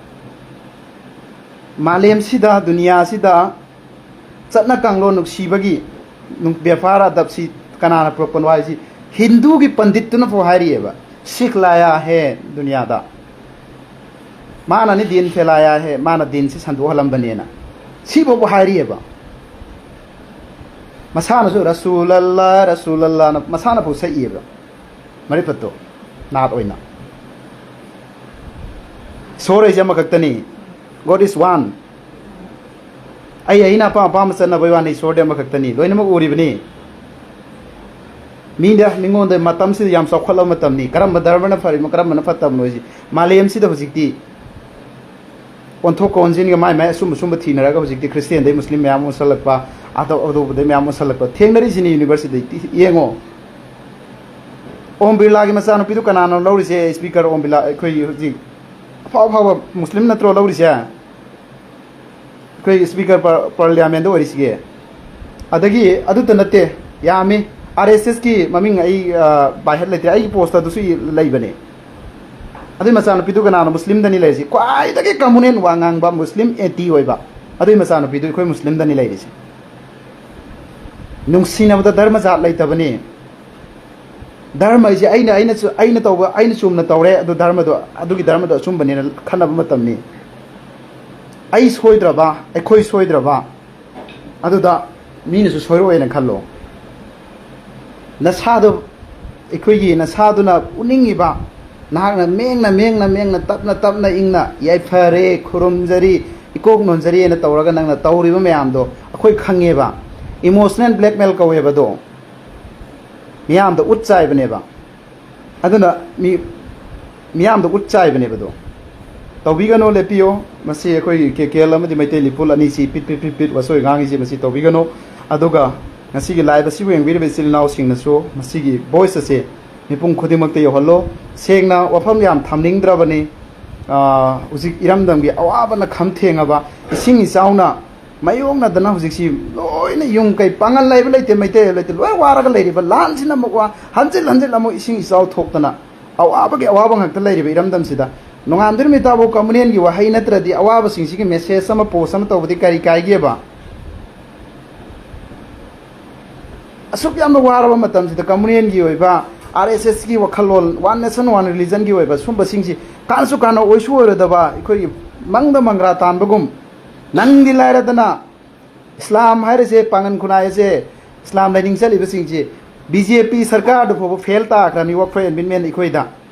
ꯃꯥꯂꯦꯝꯁꯤꯗ, ꯗꯨꯅꯤꯌꯥꯁꯤꯗ ꯆꯠꯅ ꯀꯥꯡꯂꯣꯟ ꯅꯨꯡꯁꯤꯕꯒꯤ ꯅꯨꯡ-, ꯕꯦꯕꯥꯔ ꯑꯗꯕꯁꯤ ꯀꯅꯥꯅ ꯄꯨꯔꯛꯄꯅꯣ ꯍꯥꯏꯁꯤ ꯍꯤꯟꯗꯨꯒꯤ ꯄꯟꯗꯤꯠꯇꯨꯅꯐꯥꯎ ꯍꯥꯏꯔꯤꯑꯕ, "ꯁꯤꯈ ꯂꯥꯌꯥ ꯍꯦ ꯗꯨꯅꯤꯌꯥꯗ, ꯃꯥꯅꯅꯤ ꯗꯤꯟ ꯐꯦꯂꯥꯌꯥ ꯍꯦ, ꯃꯥꯅ ꯗꯤꯟꯁꯤ ꯁꯟꯗꯣꯛꯍꯜꯂꯝꯕꯅꯦꯅ"꯫ ꯁꯤꯐꯥꯎꯕ ꯍꯥꯏꯔꯤꯑꯕ꯫ ꯃꯁꯥꯅꯁꯨ "ꯔꯁꯨꯂꯜꯂꯥ, ꯔꯁꯨꯂꯜꯂꯥꯅ" ꯃꯁꯥꯅꯐꯥꯎ ꯁꯛꯏꯑꯕ꯫ ꯃꯔꯤꯐꯠꯇꯣ ꯅꯥꯠ ꯑꯣꯏꯅ꯫ ꯏꯁꯣꯔ ꯍꯥꯏꯁꯦ ꯑꯃꯈꯛꯇꯅꯤ꯫ God is one꯫ ꯑꯩ ꯑꯩꯅ ꯑꯄꯥꯝ ꯑꯄꯥꯝꯕ ꯆꯠꯅꯕꯩ ꯋꯥꯅꯤ, ꯏꯁꯣꯔꯗꯤ ꯑꯃꯈꯛꯇꯅꯤ, ꯂꯣꯏꯅꯃꯛ ꯎꯔꯤꯕꯅꯤ꯫ ꯃꯤꯗ, ꯃꯤꯉꯣꯟꯗ ꯃꯇꯝꯁꯤꯗ ꯌꯥꯝ ꯆꯥꯎꯈꯠꯂꯕ ꯃꯇꯝꯅꯤ꯫ ꯀꯔꯝꯕ ꯙꯔꯃꯅ ꯐꯔꯤꯕꯅꯣ, ꯀꯔꯝꯕꯅ ꯐꯠꯇꯕꯅꯣ ꯍꯥꯏꯁꯤ ꯃꯥꯂꯦꯝꯁꯤꯗ ꯍꯧꯖꯤꯛꯇꯤ ꯑꯣꯟꯊꯣꯛꯀ ꯑꯣꯟꯁꯤꯟꯒ ꯃꯥꯏ ꯃꯥꯏ ꯑꯆꯨꯝ ꯑꯆꯨꯝꯕ ꯊꯤꯅꯔꯒ ꯍꯧꯖꯤꯛꯇꯤ ꯈ꯭ꯔꯤꯁꯇꯦꯟꯗꯩ ꯃꯨꯁꯂꯤꯝ ꯃꯌꯥꯝ ꯑꯣꯟꯁꯜꯂꯛꯄ, ꯑꯇꯣꯞ ꯑꯇꯣꯞꯄꯗꯩ ꯃꯌꯥꯝ ꯑꯣꯟꯁꯜꯂꯛꯄ ꯊꯦꯡꯅꯔꯤꯁꯤꯅꯤ ꯌꯨꯅꯤꯚꯔꯁꯤꯇꯤꯗ꯫ ꯌꯦꯡꯉꯣ, ꯑꯣꯝ ꯕꯤꯔꯂꯥꯒꯤ ꯃꯆꯥꯅꯨꯄꯤꯗꯨ ꯀꯅꯥꯅꯣ ꯂꯧꯔꯤꯁꯦ? ꯁ꯭ꯄꯤꯀꯔ ꯑꯣꯝ ꯕꯤꯔꯂꯥ, ꯑꯩꯈꯣꯏ ꯍꯧꯖꯤꯛ ꯑꯐꯥꯎ ꯑꯐꯥꯎꯕ ꯃꯨꯁꯂꯤꯝ ꯅꯠꯇ꯭ꯔꯣ ꯂꯧꯔꯤꯁꯦ? ꯑꯩꯈꯣꯏ ꯁ꯭ꯄꯤꯀꯔ ꯄꯥꯔ-, ꯄꯥꯔꯂꯤꯌꯥꯃꯦꯟꯗ ꯑꯣꯏꯔꯤꯁꯤꯒꯤ꯫ ꯑꯗꯒꯤ ꯑꯗꯨꯇ ꯅꯠꯇꯦ, ꯌꯥꯝꯃꯤ꯫ ꯑꯥꯔ ꯑꯦꯁ ꯑꯦꯁꯀꯤ ꯃꯃꯤꯡ ꯑꯩ, ꯑ, ꯕꯥꯏꯍꯠ ꯂꯩꯇ꯭ꯔꯦ, ꯑꯩꯒꯤ ꯄꯣꯁꯇ ꯑꯗꯨꯁꯨ ꯏ-, ꯂꯩꯕꯅꯦ꯫ ꯑꯗꯨꯏ ꯃꯆꯥꯅꯨꯄꯤꯗꯨ ꯀꯅꯥꯅꯣ? ꯃꯨꯁꯂꯤꯝꯗꯅꯤ ꯂꯩꯔꯤꯁꯤ, ꯈ꯭ꯋꯥꯏꯗꯒꯤ ꯀꯃꯨꯅꯦꯜ ꯋꯥ ꯉꯥꯡꯕ, ꯃꯨꯁꯂꯤꯝ ꯑꯦꯟꯇꯤ ꯑꯣꯏꯕ꯫ ꯑꯗꯨꯏ ꯃꯆꯥꯅꯨꯄꯤꯗꯨ ꯑꯩꯈꯣꯏ ꯃꯨꯁꯂꯤꯝꯗꯅꯤ ꯂꯩꯔꯤꯁꯤ꯫ ꯅꯨꯡꯁꯤꯅꯕꯗ ꯙꯔꯃ ꯖꯥꯠ ꯂꯩꯇꯕꯅꯤ꯫ ꯙꯔꯃ ꯍꯥꯏꯁꯦ ꯑꯩꯅ, ꯑꯩꯅ ꯆꯨ-, ꯑꯩꯅ ꯇꯧꯕ, ꯑꯩꯅ ꯆꯨꯝꯅ ꯇꯧꯔꯦ, ꯑꯗꯨ ꯙꯔꯃꯗꯣ, ꯑꯗꯨꯒꯤ ꯙꯔꯃꯗꯣ ꯑꯆꯨꯝꯕꯅꯦꯅ ꯈꯟꯅꯕ ꯃꯇꯝꯅꯤ꯫ ꯑꯩ ꯁꯣꯏꯗ꯭ꯔꯕ, ꯑꯩꯈꯣꯏ ꯁꯣꯏꯗ꯭ꯔꯕ, ꯑꯗꯨꯗ ꯃꯤꯅꯁꯨ ꯁꯣꯏꯔꯛꯑꯣꯏꯅ ꯈꯜꯂꯣ꯫ ꯅꯁꯥꯗꯣ, ꯑꯩꯈꯣꯏꯒꯤ ꯅꯁꯥꯗꯨꯅ ꯎꯠꯅꯤꯡꯉꯤꯕ, ꯅꯍꯥꯛꯅ ꯃꯦꯡꯅ ꯃꯦꯡꯅ ꯃꯦꯡꯅ, ꯇꯞꯅ ꯇꯞꯅ ꯏꯪꯅ, "ꯌꯥꯏꯐꯔꯦ, ꯈꯨꯔꯨꯝꯖꯔꯤ, ꯏꯀꯣꯛ ꯅꯣꯟꯖꯔꯤꯅ" ꯇꯧꯔꯒ ꯅꯪꯅ ꯇꯧꯔꯤꯕ ꯃꯌꯥꯝꯗꯣ ꯑꯩꯈꯣꯏ ꯈꯪꯉꯦꯕ꯫ ꯏꯃꯣꯁꯅꯦꯜ ꯕ꯭ꯂꯦꯛꯃꯦꯜ ꯀꯧꯋꯦꯕ ꯑꯗꯣ꯫ ꯃꯤꯌꯥꯝꯗ ꯎꯠ ꯆꯥꯏꯕꯅꯦꯕ꯫ ꯑꯗꯨꯅ ꯃꯤ, ꯃꯤꯌꯥꯝꯗ ꯎꯠ ꯆꯥꯏꯕꯅꯦꯕ ꯑꯗꯣ꯫ ꯇꯧꯕꯤꯒꯅꯣ, ꯂꯦꯞꯄꯤꯌꯣ꯫ ꯃꯁꯤ ꯑꯩꯈꯣꯏꯒꯤ ꯀꯦ ꯀꯦ ꯑꯦꯜ ꯑꯃꯗꯤ ꯃꯩꯇꯩ ꯂꯤꯄꯨꯜ ꯑꯅꯤꯁꯤ ꯄꯤꯠ ꯄꯤꯠ ꯄꯤꯠ ꯄꯤꯠ ꯋꯥꯆꯣꯏ ꯉꯥꯡꯉꯤꯁꯤ, ꯃꯁꯤ ꯇꯧꯕꯤꯒꯅꯣ꯫ ꯑꯗꯨꯒ ꯉꯁꯤꯒꯤ ꯂꯥꯏꯚ ꯑꯁꯤꯕꯨ ꯌꯦꯡꯕꯤꯔꯤꯕ ꯏꯆꯤꯜ ꯏꯅꯥꯎꯁꯤꯡꯅꯁꯨ ꯃꯁꯤꯒꯤ ꯚꯣꯏꯁ ꯑꯁꯦ ꯃꯤꯄꯨꯝ ꯈꯨꯗꯤꯡꯃꯛꯇ ꯌꯧꯍꯜꯂꯣ꯫ ꯁꯦꯡꯅ ꯋꯥꯐꯝ ꯌꯥꯝ ꯊꯝꯅꯤꯡꯗ꯭ꯔꯕꯅꯤ꯫ ꯑꯥ, ꯍꯧꯖꯤꯛ ꯏꯔꯝꯗꯝꯒꯤ ꯑꯋꯥꯕꯅ ꯈꯝ ꯊꯦꯡꯉꯕ, ꯏꯁꯤꯡ ꯏꯆꯥꯎꯅ ꯃꯥꯌꯣꯛꯅꯗꯅ ꯍꯧꯖꯤꯛꯁꯤ ꯂꯣꯏꯅ ꯌꯨꯝ ꯀꯩ ꯄꯥꯡꯒꯜ ꯂꯩꯕ ꯂꯩꯇꯦ, ꯃꯩꯇꯩ ꯂꯩꯇꯦ, ꯂꯣꯏ ꯋꯥꯔꯒ ꯂꯩꯔꯤꯕ, ꯂꯥꯟꯁꯤꯅ ꯑꯃꯨꯛ ꯋꯥ, ꯍꯟꯖꯤꯟ ꯍꯟꯖꯤꯟ ꯑꯃꯨꯛ ꯏꯁꯤꯡ ꯏꯆꯥꯎ ꯊꯣꯛꯇꯅ ꯑꯋꯥꯕꯒꯤ ꯑꯋꯥꯕ ꯉꯥꯛꯇ ꯂꯩꯔꯤꯕ ꯏꯔꯝꯗꯝꯁꯤꯗ ꯅꯣꯡꯉꯥꯟꯕꯗꯩ ꯅꯨꯃꯤꯠ ꯇꯥꯕꯨ ꯀꯃꯨꯅꯦꯜꯒꯤ ꯋꯥꯍꯩ ꯅꯠꯇ꯭ꯔꯗꯤ ꯑꯋꯥꯕꯁꯤꯡꯁꯤꯒꯤ ꯃꯦꯁꯦꯖ ꯑꯃ, ꯄꯣꯁ ꯑꯃ ꯇꯧꯕꯗꯤ ꯀꯔꯤ ꯀꯥꯏꯒꯦꯕ? ꯑꯁꯨꯛ ꯌꯥꯝꯅ ꯋꯥꯔꯕ ꯃꯇꯝꯁꯤꯗ ꯀꯃꯨꯅꯦꯜꯒꯤ ꯑꯣꯏꯕ, ꯑꯥꯔ ꯑꯦꯁ ꯑꯦꯁꯀꯤ ꯋꯥꯈꯜꯂꯣꯟ, ꯋꯥꯟ ꯅꯦꯁꯟ ꯋꯥꯟ ꯔꯤꯂꯤꯖꯟꯒꯤ ꯑꯣꯏꯕ ꯁꯨꯝꯕꯁꯤꯡꯁꯤ ꯀꯥꯟꯁꯨ ꯀꯥꯟꯅ ꯑꯣꯏꯁꯨ ꯑꯣꯏꯔꯣꯏꯗꯕ, ꯑꯩꯈꯣꯏꯒꯤ ꯃꯪꯗ ꯃꯪꯒ꯭ꯔꯥ ꯇꯥꯟꯕꯒꯨꯝ, ꯅꯪꯗꯤ ꯂꯥꯏꯔꯗꯅ ꯏꯁꯂꯥꯝ ꯍꯥꯏꯔꯤꯁꯦ, ꯄꯥꯉꯟ ꯈꯨꯟꯅꯥꯏ ꯑꯁꯦ, ꯏꯁꯂꯥꯝ ꯂꯥꯏꯅꯤꯡ ꯆꯠꯂꯤꯕꯁꯤꯡꯁꯤ ꯕꯤ ꯖꯦ ꯄꯤ ꯁꯔꯀꯥꯔꯗꯨ ꯐꯥꯎꯕ ꯐꯦꯜ ꯇꯥꯈ꯭ꯔꯅꯤ, ꯋꯥꯛꯐ ꯑꯦꯟꯚꯤꯟꯃꯦꯟ ꯑꯩꯈꯣꯏꯗ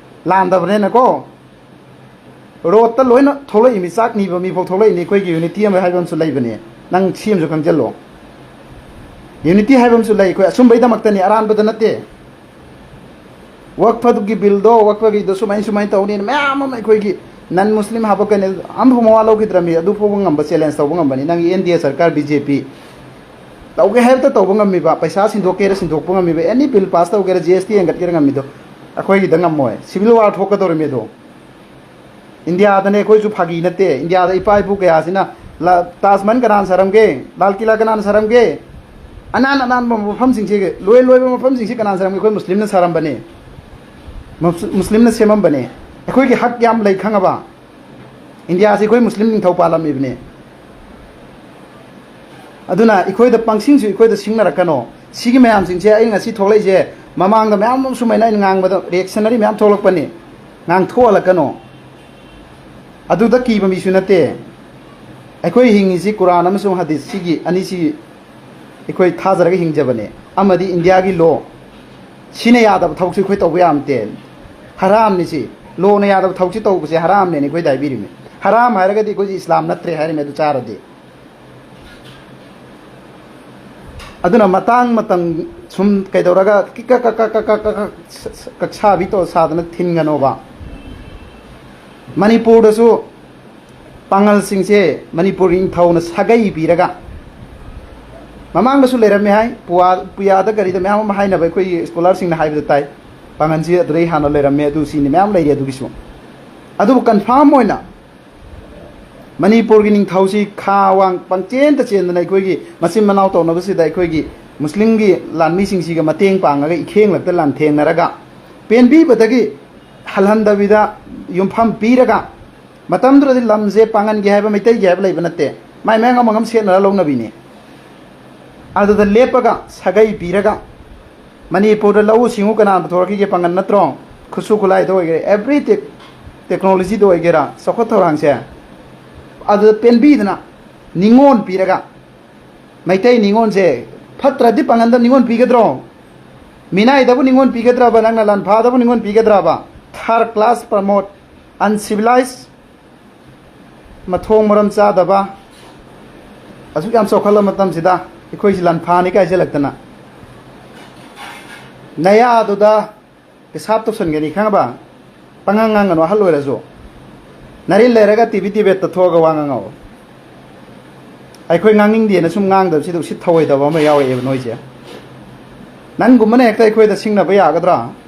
ꯂꯥꯟꯗꯕꯅꯤꯅꯀꯣ꯫ ꯔꯣꯠꯇ ꯂꯣꯏꯅ ꯊꯣꯛꯂꯛꯏꯅꯤ, ꯆꯥꯛ ꯅꯤꯕ ꯃꯤꯐꯥꯎ ꯊꯣꯛꯂꯛꯏꯅꯤ꯫ ꯑꯩꯈꯣꯏꯒꯤ ꯌꯨꯅꯤꯇꯤ ꯑꯃ ꯍꯥꯏꯕ ꯑꯃꯁꯨ ꯂꯩꯕꯅꯦ, ꯅꯪ ꯁꯤ ꯑꯃꯁꯨ ꯈꯪꯖꯜꯂꯣ꯫ ꯌꯨꯅꯤꯇꯤ ꯍꯥꯏꯕ ꯑꯃꯁꯨ ꯂꯩ, ꯑꯩꯈꯣꯏ ꯑꯆꯨꯝꯕꯩꯗꯃꯛꯇꯅꯤ, ꯑꯔꯥꯟꯕꯗ ꯅꯠꯇꯦ꯫ ꯋꯛꯐꯗꯨꯒꯤ ꯕꯤꯜꯗꯣ, ꯋꯛꯐꯒꯤꯗꯣ ꯁꯨꯃꯥꯏ ꯁꯨꯃꯥꯏꯅ ꯇꯧꯅꯤꯅ ꯃꯌꯥꯝ ꯑꯃ ꯑꯩꯈꯣꯏꯒꯤ ꯅꯟ ꯃꯨꯁꯂꯤꯝ ꯍꯥꯞꯄꯛꯀꯅꯤ, ꯑꯃꯐꯥꯎ ꯃꯋꯥ ꯂꯧꯈꯤꯗ꯭ꯔꯕꯅꯤ꯫ ꯑꯗꯨ ꯐꯥꯎꯕ ꯉꯝꯕ, ꯆꯦꯂꯦꯟꯖ ꯇꯧꯕ ꯉꯝꯕꯅꯤ꯫ ꯅꯪꯒꯤ ꯑꯦꯟ ꯗꯤ ꯑꯦ ꯁꯔꯀꯥꯔ, ꯕꯤ ꯖꯦ ꯄꯤ, ꯇꯧꯒꯦ ꯍꯥꯏꯕꯇ ꯇꯧꯕ ꯉꯝꯃꯤꯕ, ꯄꯩꯁꯥ ꯁꯤꯟꯗꯣꯛꯀꯦꯔꯥ ꯁꯤꯟꯗꯣꯛꯄ ꯉꯝꯃꯤꯕ, ꯑꯦꯅꯤ ꯕꯤꯜ ꯄꯥꯁ ꯇꯧꯒꯦꯔꯥ, ꯖꯤ ꯑꯦꯁ ꯇꯤ ꯍꯦꯟꯒꯠꯀꯦꯔꯥ ꯉꯝꯃꯤꯗꯣ ꯑꯩꯈꯣꯏꯒꯤꯗ ꯉꯝꯃꯣꯏ꯫ ꯁꯤꯚꯤꯜ ꯋꯥꯔ ꯊꯣꯛꯀꯗꯧꯔꯤꯃꯤ ꯑꯗꯣ꯫ ꯏꯟꯗꯤꯌꯥꯗꯅꯦ, ꯑꯩꯈꯣꯏꯁꯨ ꯐꯥꯒꯤ ꯅꯠꯇꯦ꯫ ꯏꯟꯗꯤꯌꯥꯗ ꯏꯄꯥ ꯏꯄꯨ ꯀꯌꯥꯁꯤꯅ ꯂ-, ꯇꯥꯖ ꯃꯍꯜ ꯀꯅꯥꯅ ꯁꯥꯔꯝꯒꯦ? ꯂꯥꯜ ꯀꯤꯂꯥ ꯀꯅꯥꯅ ꯁꯥꯔꯝꯒꯦ? ꯑꯅꯥꯟ ꯑꯅꯥꯟꯕ ꯃꯐꯝꯁꯤꯡꯁꯤ, ꯂꯣꯏ ꯂꯣꯏꯕ ꯃꯐꯝꯁꯤꯡꯁꯤ ꯀꯅꯥꯅ ꯁꯥꯔꯝꯒꯦ? ꯑꯩꯈꯣꯏ ꯃꯨꯁꯂꯤꯝꯅ ꯁꯥꯔꯝꯕꯅꯦ꯫ ꯃꯨꯁ-, ꯃꯨꯁꯂꯤꯝꯅ ꯁꯦꯝꯃꯝꯕꯅꯦ꯫ ꯑꯩꯈꯣꯏꯒꯤ ꯍꯛ ꯌꯥꯝ ꯂꯩ, ꯈꯪꯉꯕ? ꯏꯟꯗꯤꯌꯥꯁꯤ ꯑꯩꯈꯣꯏ ꯃꯨꯁꯂꯤꯝ ꯅꯤꯡꯊꯧ ꯄꯥꯜꯂꯝꯃꯤꯕꯅꯦ꯫ ꯑꯗꯨꯅ ꯑꯩꯈꯣꯏꯗ ꯄꯪꯁꯤꯡꯁꯨ ꯑꯩꯈꯣꯏꯗ ꯁꯤꯡꯅꯔꯛꯀꯅꯣ꯫ ꯁꯤꯒꯤ ꯃꯌꯥꯝꯁꯤꯡꯁꯦ ꯑꯩ ꯉꯁꯤ ꯊꯣꯛꯂꯛꯏꯁꯦ, ꯃꯃꯥꯡꯗ ꯃꯌꯥꯝ ꯑꯃ ꯁꯨꯃꯥꯏꯅ ꯑꯩꯅ ꯉꯥꯡꯕꯗ ꯔꯤꯌꯦꯛꯁꯅꯔꯤ ꯃꯌꯥꯝ ꯊꯣꯛꯂꯛꯄꯅꯤ꯫ ꯉꯥꯡꯊꯣꯛꯍꯜꯂꯛꯀꯅꯣ꯫ ꯑꯗꯨꯗ ꯀꯤꯕ ꯃꯤꯁꯨ ꯅꯠꯇꯦ꯫ ꯑꯩꯈꯣꯏ ꯍꯤꯡꯉꯤꯁꯤ ꯀꯨꯔꯥꯟ ꯑꯃꯁꯨꯡ ꯍꯗꯤꯁ ꯁꯤꯒꯤ ꯑꯅꯤꯁꯤ ꯑꯩꯈꯣꯏ ꯊꯥꯖꯔꯒ ꯍꯤꯡꯖꯕꯅꯦ꯫ ꯑꯃꯗꯤ ꯏꯟꯗꯤꯌꯥꯒꯤ ꯂꯣ, ꯁꯤꯅ ꯌꯥꯗꯕ ꯊꯕꯛꯁꯤ ꯑꯩꯈꯣꯏ ꯇꯧꯕ ꯌꯥꯝꯇꯦ꯫ ꯍꯔꯥꯝꯅꯤ ꯁꯤ꯫ ꯂꯣꯅ ꯌꯥꯗꯕ ꯊꯕꯛꯁꯤ ꯇꯧꯕꯁꯦ ꯍꯔꯥꯝꯅꯦꯅ ꯑꯩꯈꯣꯏꯗ ꯍꯥꯏꯕꯤꯔꯤꯃꯤ꯫ ꯍꯔꯥꯝ ꯍꯥꯏꯔꯒꯗꯤ ꯑꯩꯈꯣꯏꯁꯤ ꯏꯁꯂꯥꯝ ꯅꯠꯇ꯭ꯔꯦ ꯍꯥꯏꯔꯤꯃꯤ ꯑꯗꯨ ꯆꯥꯔꯗꯤ꯫ ꯑꯗꯨꯅ ꯃꯇꯥꯡ ꯃꯇꯝ ꯁꯨꯝ ꯀꯩꯗꯧꯔꯒ ꯀꯛ-, ꯀꯛ-, ꯀꯛ-, ꯀꯛ-, ꯀꯛ-, ꯀꯛ-, ꯀꯛꯁꯥꯕꯤ ꯇꯧ ꯁꯥꯗꯅ ꯊꯤꯟꯒꯅꯣꯕ꯫ ꯃꯅꯤꯄꯨꯔꯗꯁꯨ ꯄꯥꯉꯜꯁꯤꯡꯁꯦ ꯃꯅꯤꯄꯨꯔꯒꯤ ꯅꯤꯡꯊꯧꯅ ꯁꯥꯒꯩ ꯄꯤꯔꯒ, ꯃꯃꯥꯡꯗꯁꯨ ꯂꯩꯔꯝꯃꯦ ꯍꯥꯏ, ꯄꯨꯋꯥ-, ꯄꯨꯌꯥꯗ ꯀꯔꯤꯗ ꯃꯌꯥꯝ ꯑꯃ ꯍꯥꯏꯅꯕ ꯑꯩꯈꯣꯏꯒꯤ ꯁ꯭ꯀꯣꯂꯔꯁꯤꯡꯅ ꯍꯥꯏꯕꯗ ꯇꯥꯏ, ꯄꯥꯉꯜꯁꯤ ꯑꯗꯨꯗꯩ ꯍꯥꯟꯅ ꯂꯩꯔꯝꯃꯦ, ꯑꯗꯨ ꯁꯤꯅꯤ ꯃꯌꯥꯝ ꯂꯩꯔꯤ꯫ ꯑꯗꯨꯒꯤꯁꯨ, ꯑꯗꯨꯕꯨ ꯀꯟꯐꯥꯔꯝ ꯑꯣꯏꯅ ꯃꯅꯤꯄꯨꯔꯒꯤ ꯅꯤꯡꯊꯧꯁꯤ ꯈꯥ ꯋꯥꯡ ꯄꯪꯆꯦꯟꯗ ꯆꯦꯟꯗꯅ ꯑꯩꯈꯣꯏꯒꯤ ꯃꯆꯤꯟ ꯃꯅꯥꯎ ꯇꯧꯅꯕꯁꯤꯗ ꯑꯩꯈꯣꯏꯒꯤ ꯃꯨꯁꯂꯤꯝꯒꯤ ꯂꯥꯟꯃꯤꯁꯤꯡꯁꯤꯒ ꯃꯇꯦꯡ ꯄꯥꯡꯉꯒ ꯏꯈꯦꯡꯂꯛꯇ ꯂꯥꯟꯊꯦꯡꯅꯔꯒ ꯄꯦꯟꯕꯤꯕꯗꯒꯤ ꯍꯜꯍꯟꯗꯕꯤꯗ ꯌꯨꯝꯐꯝ ꯄꯤꯔꯒ, ꯃꯇꯝꯗꯨꯗꯗꯤ ꯂꯝꯁꯦ ꯄꯥꯉꯟꯒꯤ ꯍꯥꯏꯕ, ꯃꯩꯇꯩꯒꯤ ꯍꯥꯏꯕ ꯂꯩꯕ ꯅꯠꯇꯦ, ꯃꯥꯏ ꯃꯥꯏ ꯑꯉꯝ ꯑꯉꯝ ꯁꯦꯠꯅꯔ ꯂꯧꯅꯕꯤꯅꯤ꯫ ꯑꯗꯨꯗ ꯂꯦꯞꯄꯒ ꯁꯥꯒꯩ ꯄꯤꯔꯒ ꯃꯅꯤꯄꯨꯔꯗ ꯂꯧꯎ ꯁꯤꯡꯎ ꯀꯅꯥꯅ ꯄꯨꯊꯣꯔꯛꯈꯤꯒꯦ? ꯄꯥꯉꯟ ꯅꯠꯇ꯭ꯔꯣ? ꯈꯨꯠꯁꯨ ꯈꯨꯠꯂꯥꯏꯗ ꯑꯣꯏꯒꯦꯔꯥ, every tech-, ꯇꯦꯛꯅꯣꯂꯣꯖꯤꯗ ꯑꯣꯏꯒꯦꯔꯥ, ꯆꯥꯎꯈꯠ ꯊꯧꯔꯥꯡꯁꯦ ꯑꯗꯨꯗ ꯄꯦꯟꯕꯤꯗꯅ ꯅꯤꯉꯣꯜ ꯄꯤꯔꯒ, ꯃꯩꯇꯩ ꯅꯤꯉꯣꯜꯁꯦ ꯐꯠꯇ꯭ꯔꯗꯤ ꯄꯥꯉꯟꯗ ꯅꯤꯉꯣꯜ ꯄꯤꯒꯗ꯭ꯔꯣ? ꯃꯤꯅꯥꯏꯗꯕꯨ ꯅꯤꯉꯣꯜ ꯄꯤꯒꯗ꯭ꯔꯕ? ꯅꯪꯅ ꯂꯥꯟꯐꯥꯗꯕꯨ ꯅꯤꯉꯣꯜ ꯄꯤꯒꯗ꯭ꯔꯕ? Third class promote, uncivilized, ꯃꯊꯣꯡ ꯃꯔꯝ ꯆꯥꯗꯕ, ꯑꯁꯨꯛ ꯌꯥꯝ ꯆꯥꯎꯈꯠꯂ ꯃꯇꯝꯁꯤꯗ ꯑꯩꯈꯣꯏꯁꯤ ꯂꯥꯟꯐꯥꯅꯤ ꯀꯥꯏꯁꯤꯜꯂꯛꯇꯅ ꯅꯌꯥꯗꯨꯗ ꯄꯦꯁꯥꯞ ꯇꯧꯁꯟꯒꯅꯤ, ꯈꯪꯉꯕ? ꯄꯉꯥꯡ ꯉꯥꯡꯒꯅꯨ, ꯑꯍꯜ ꯑꯣꯏꯔꯁꯨ꯫ ꯅꯔꯤꯜ ꯂꯩꯔꯒ ꯇꯤ ꯚꯤ ꯗꯤꯕꯦꯠꯇ ꯊꯣꯛꯑꯒ ꯋꯥ ꯉꯥꯡꯉꯛꯑꯣ꯫ ꯑꯩꯈꯣꯏ ꯉꯥꯡꯅꯤꯡꯗꯦꯅ ꯁꯨꯝ ꯉꯥꯡꯗꯕꯁꯤꯗ ꯎꯁꯤꯠ ꯊꯑꯣꯏꯗꯕ ꯑꯃ ꯌꯥꯎꯔꯛꯑꯦꯕ ꯅꯣꯏꯁꯦ꯫ ꯅꯪꯒꯨꯝꯕꯅ ꯍꯦꯛꯇ ꯑꯩꯈꯣꯏꯗ ꯁꯤꯡꯅꯕ ꯌꯥꯒꯗ꯭ꯔꯥ?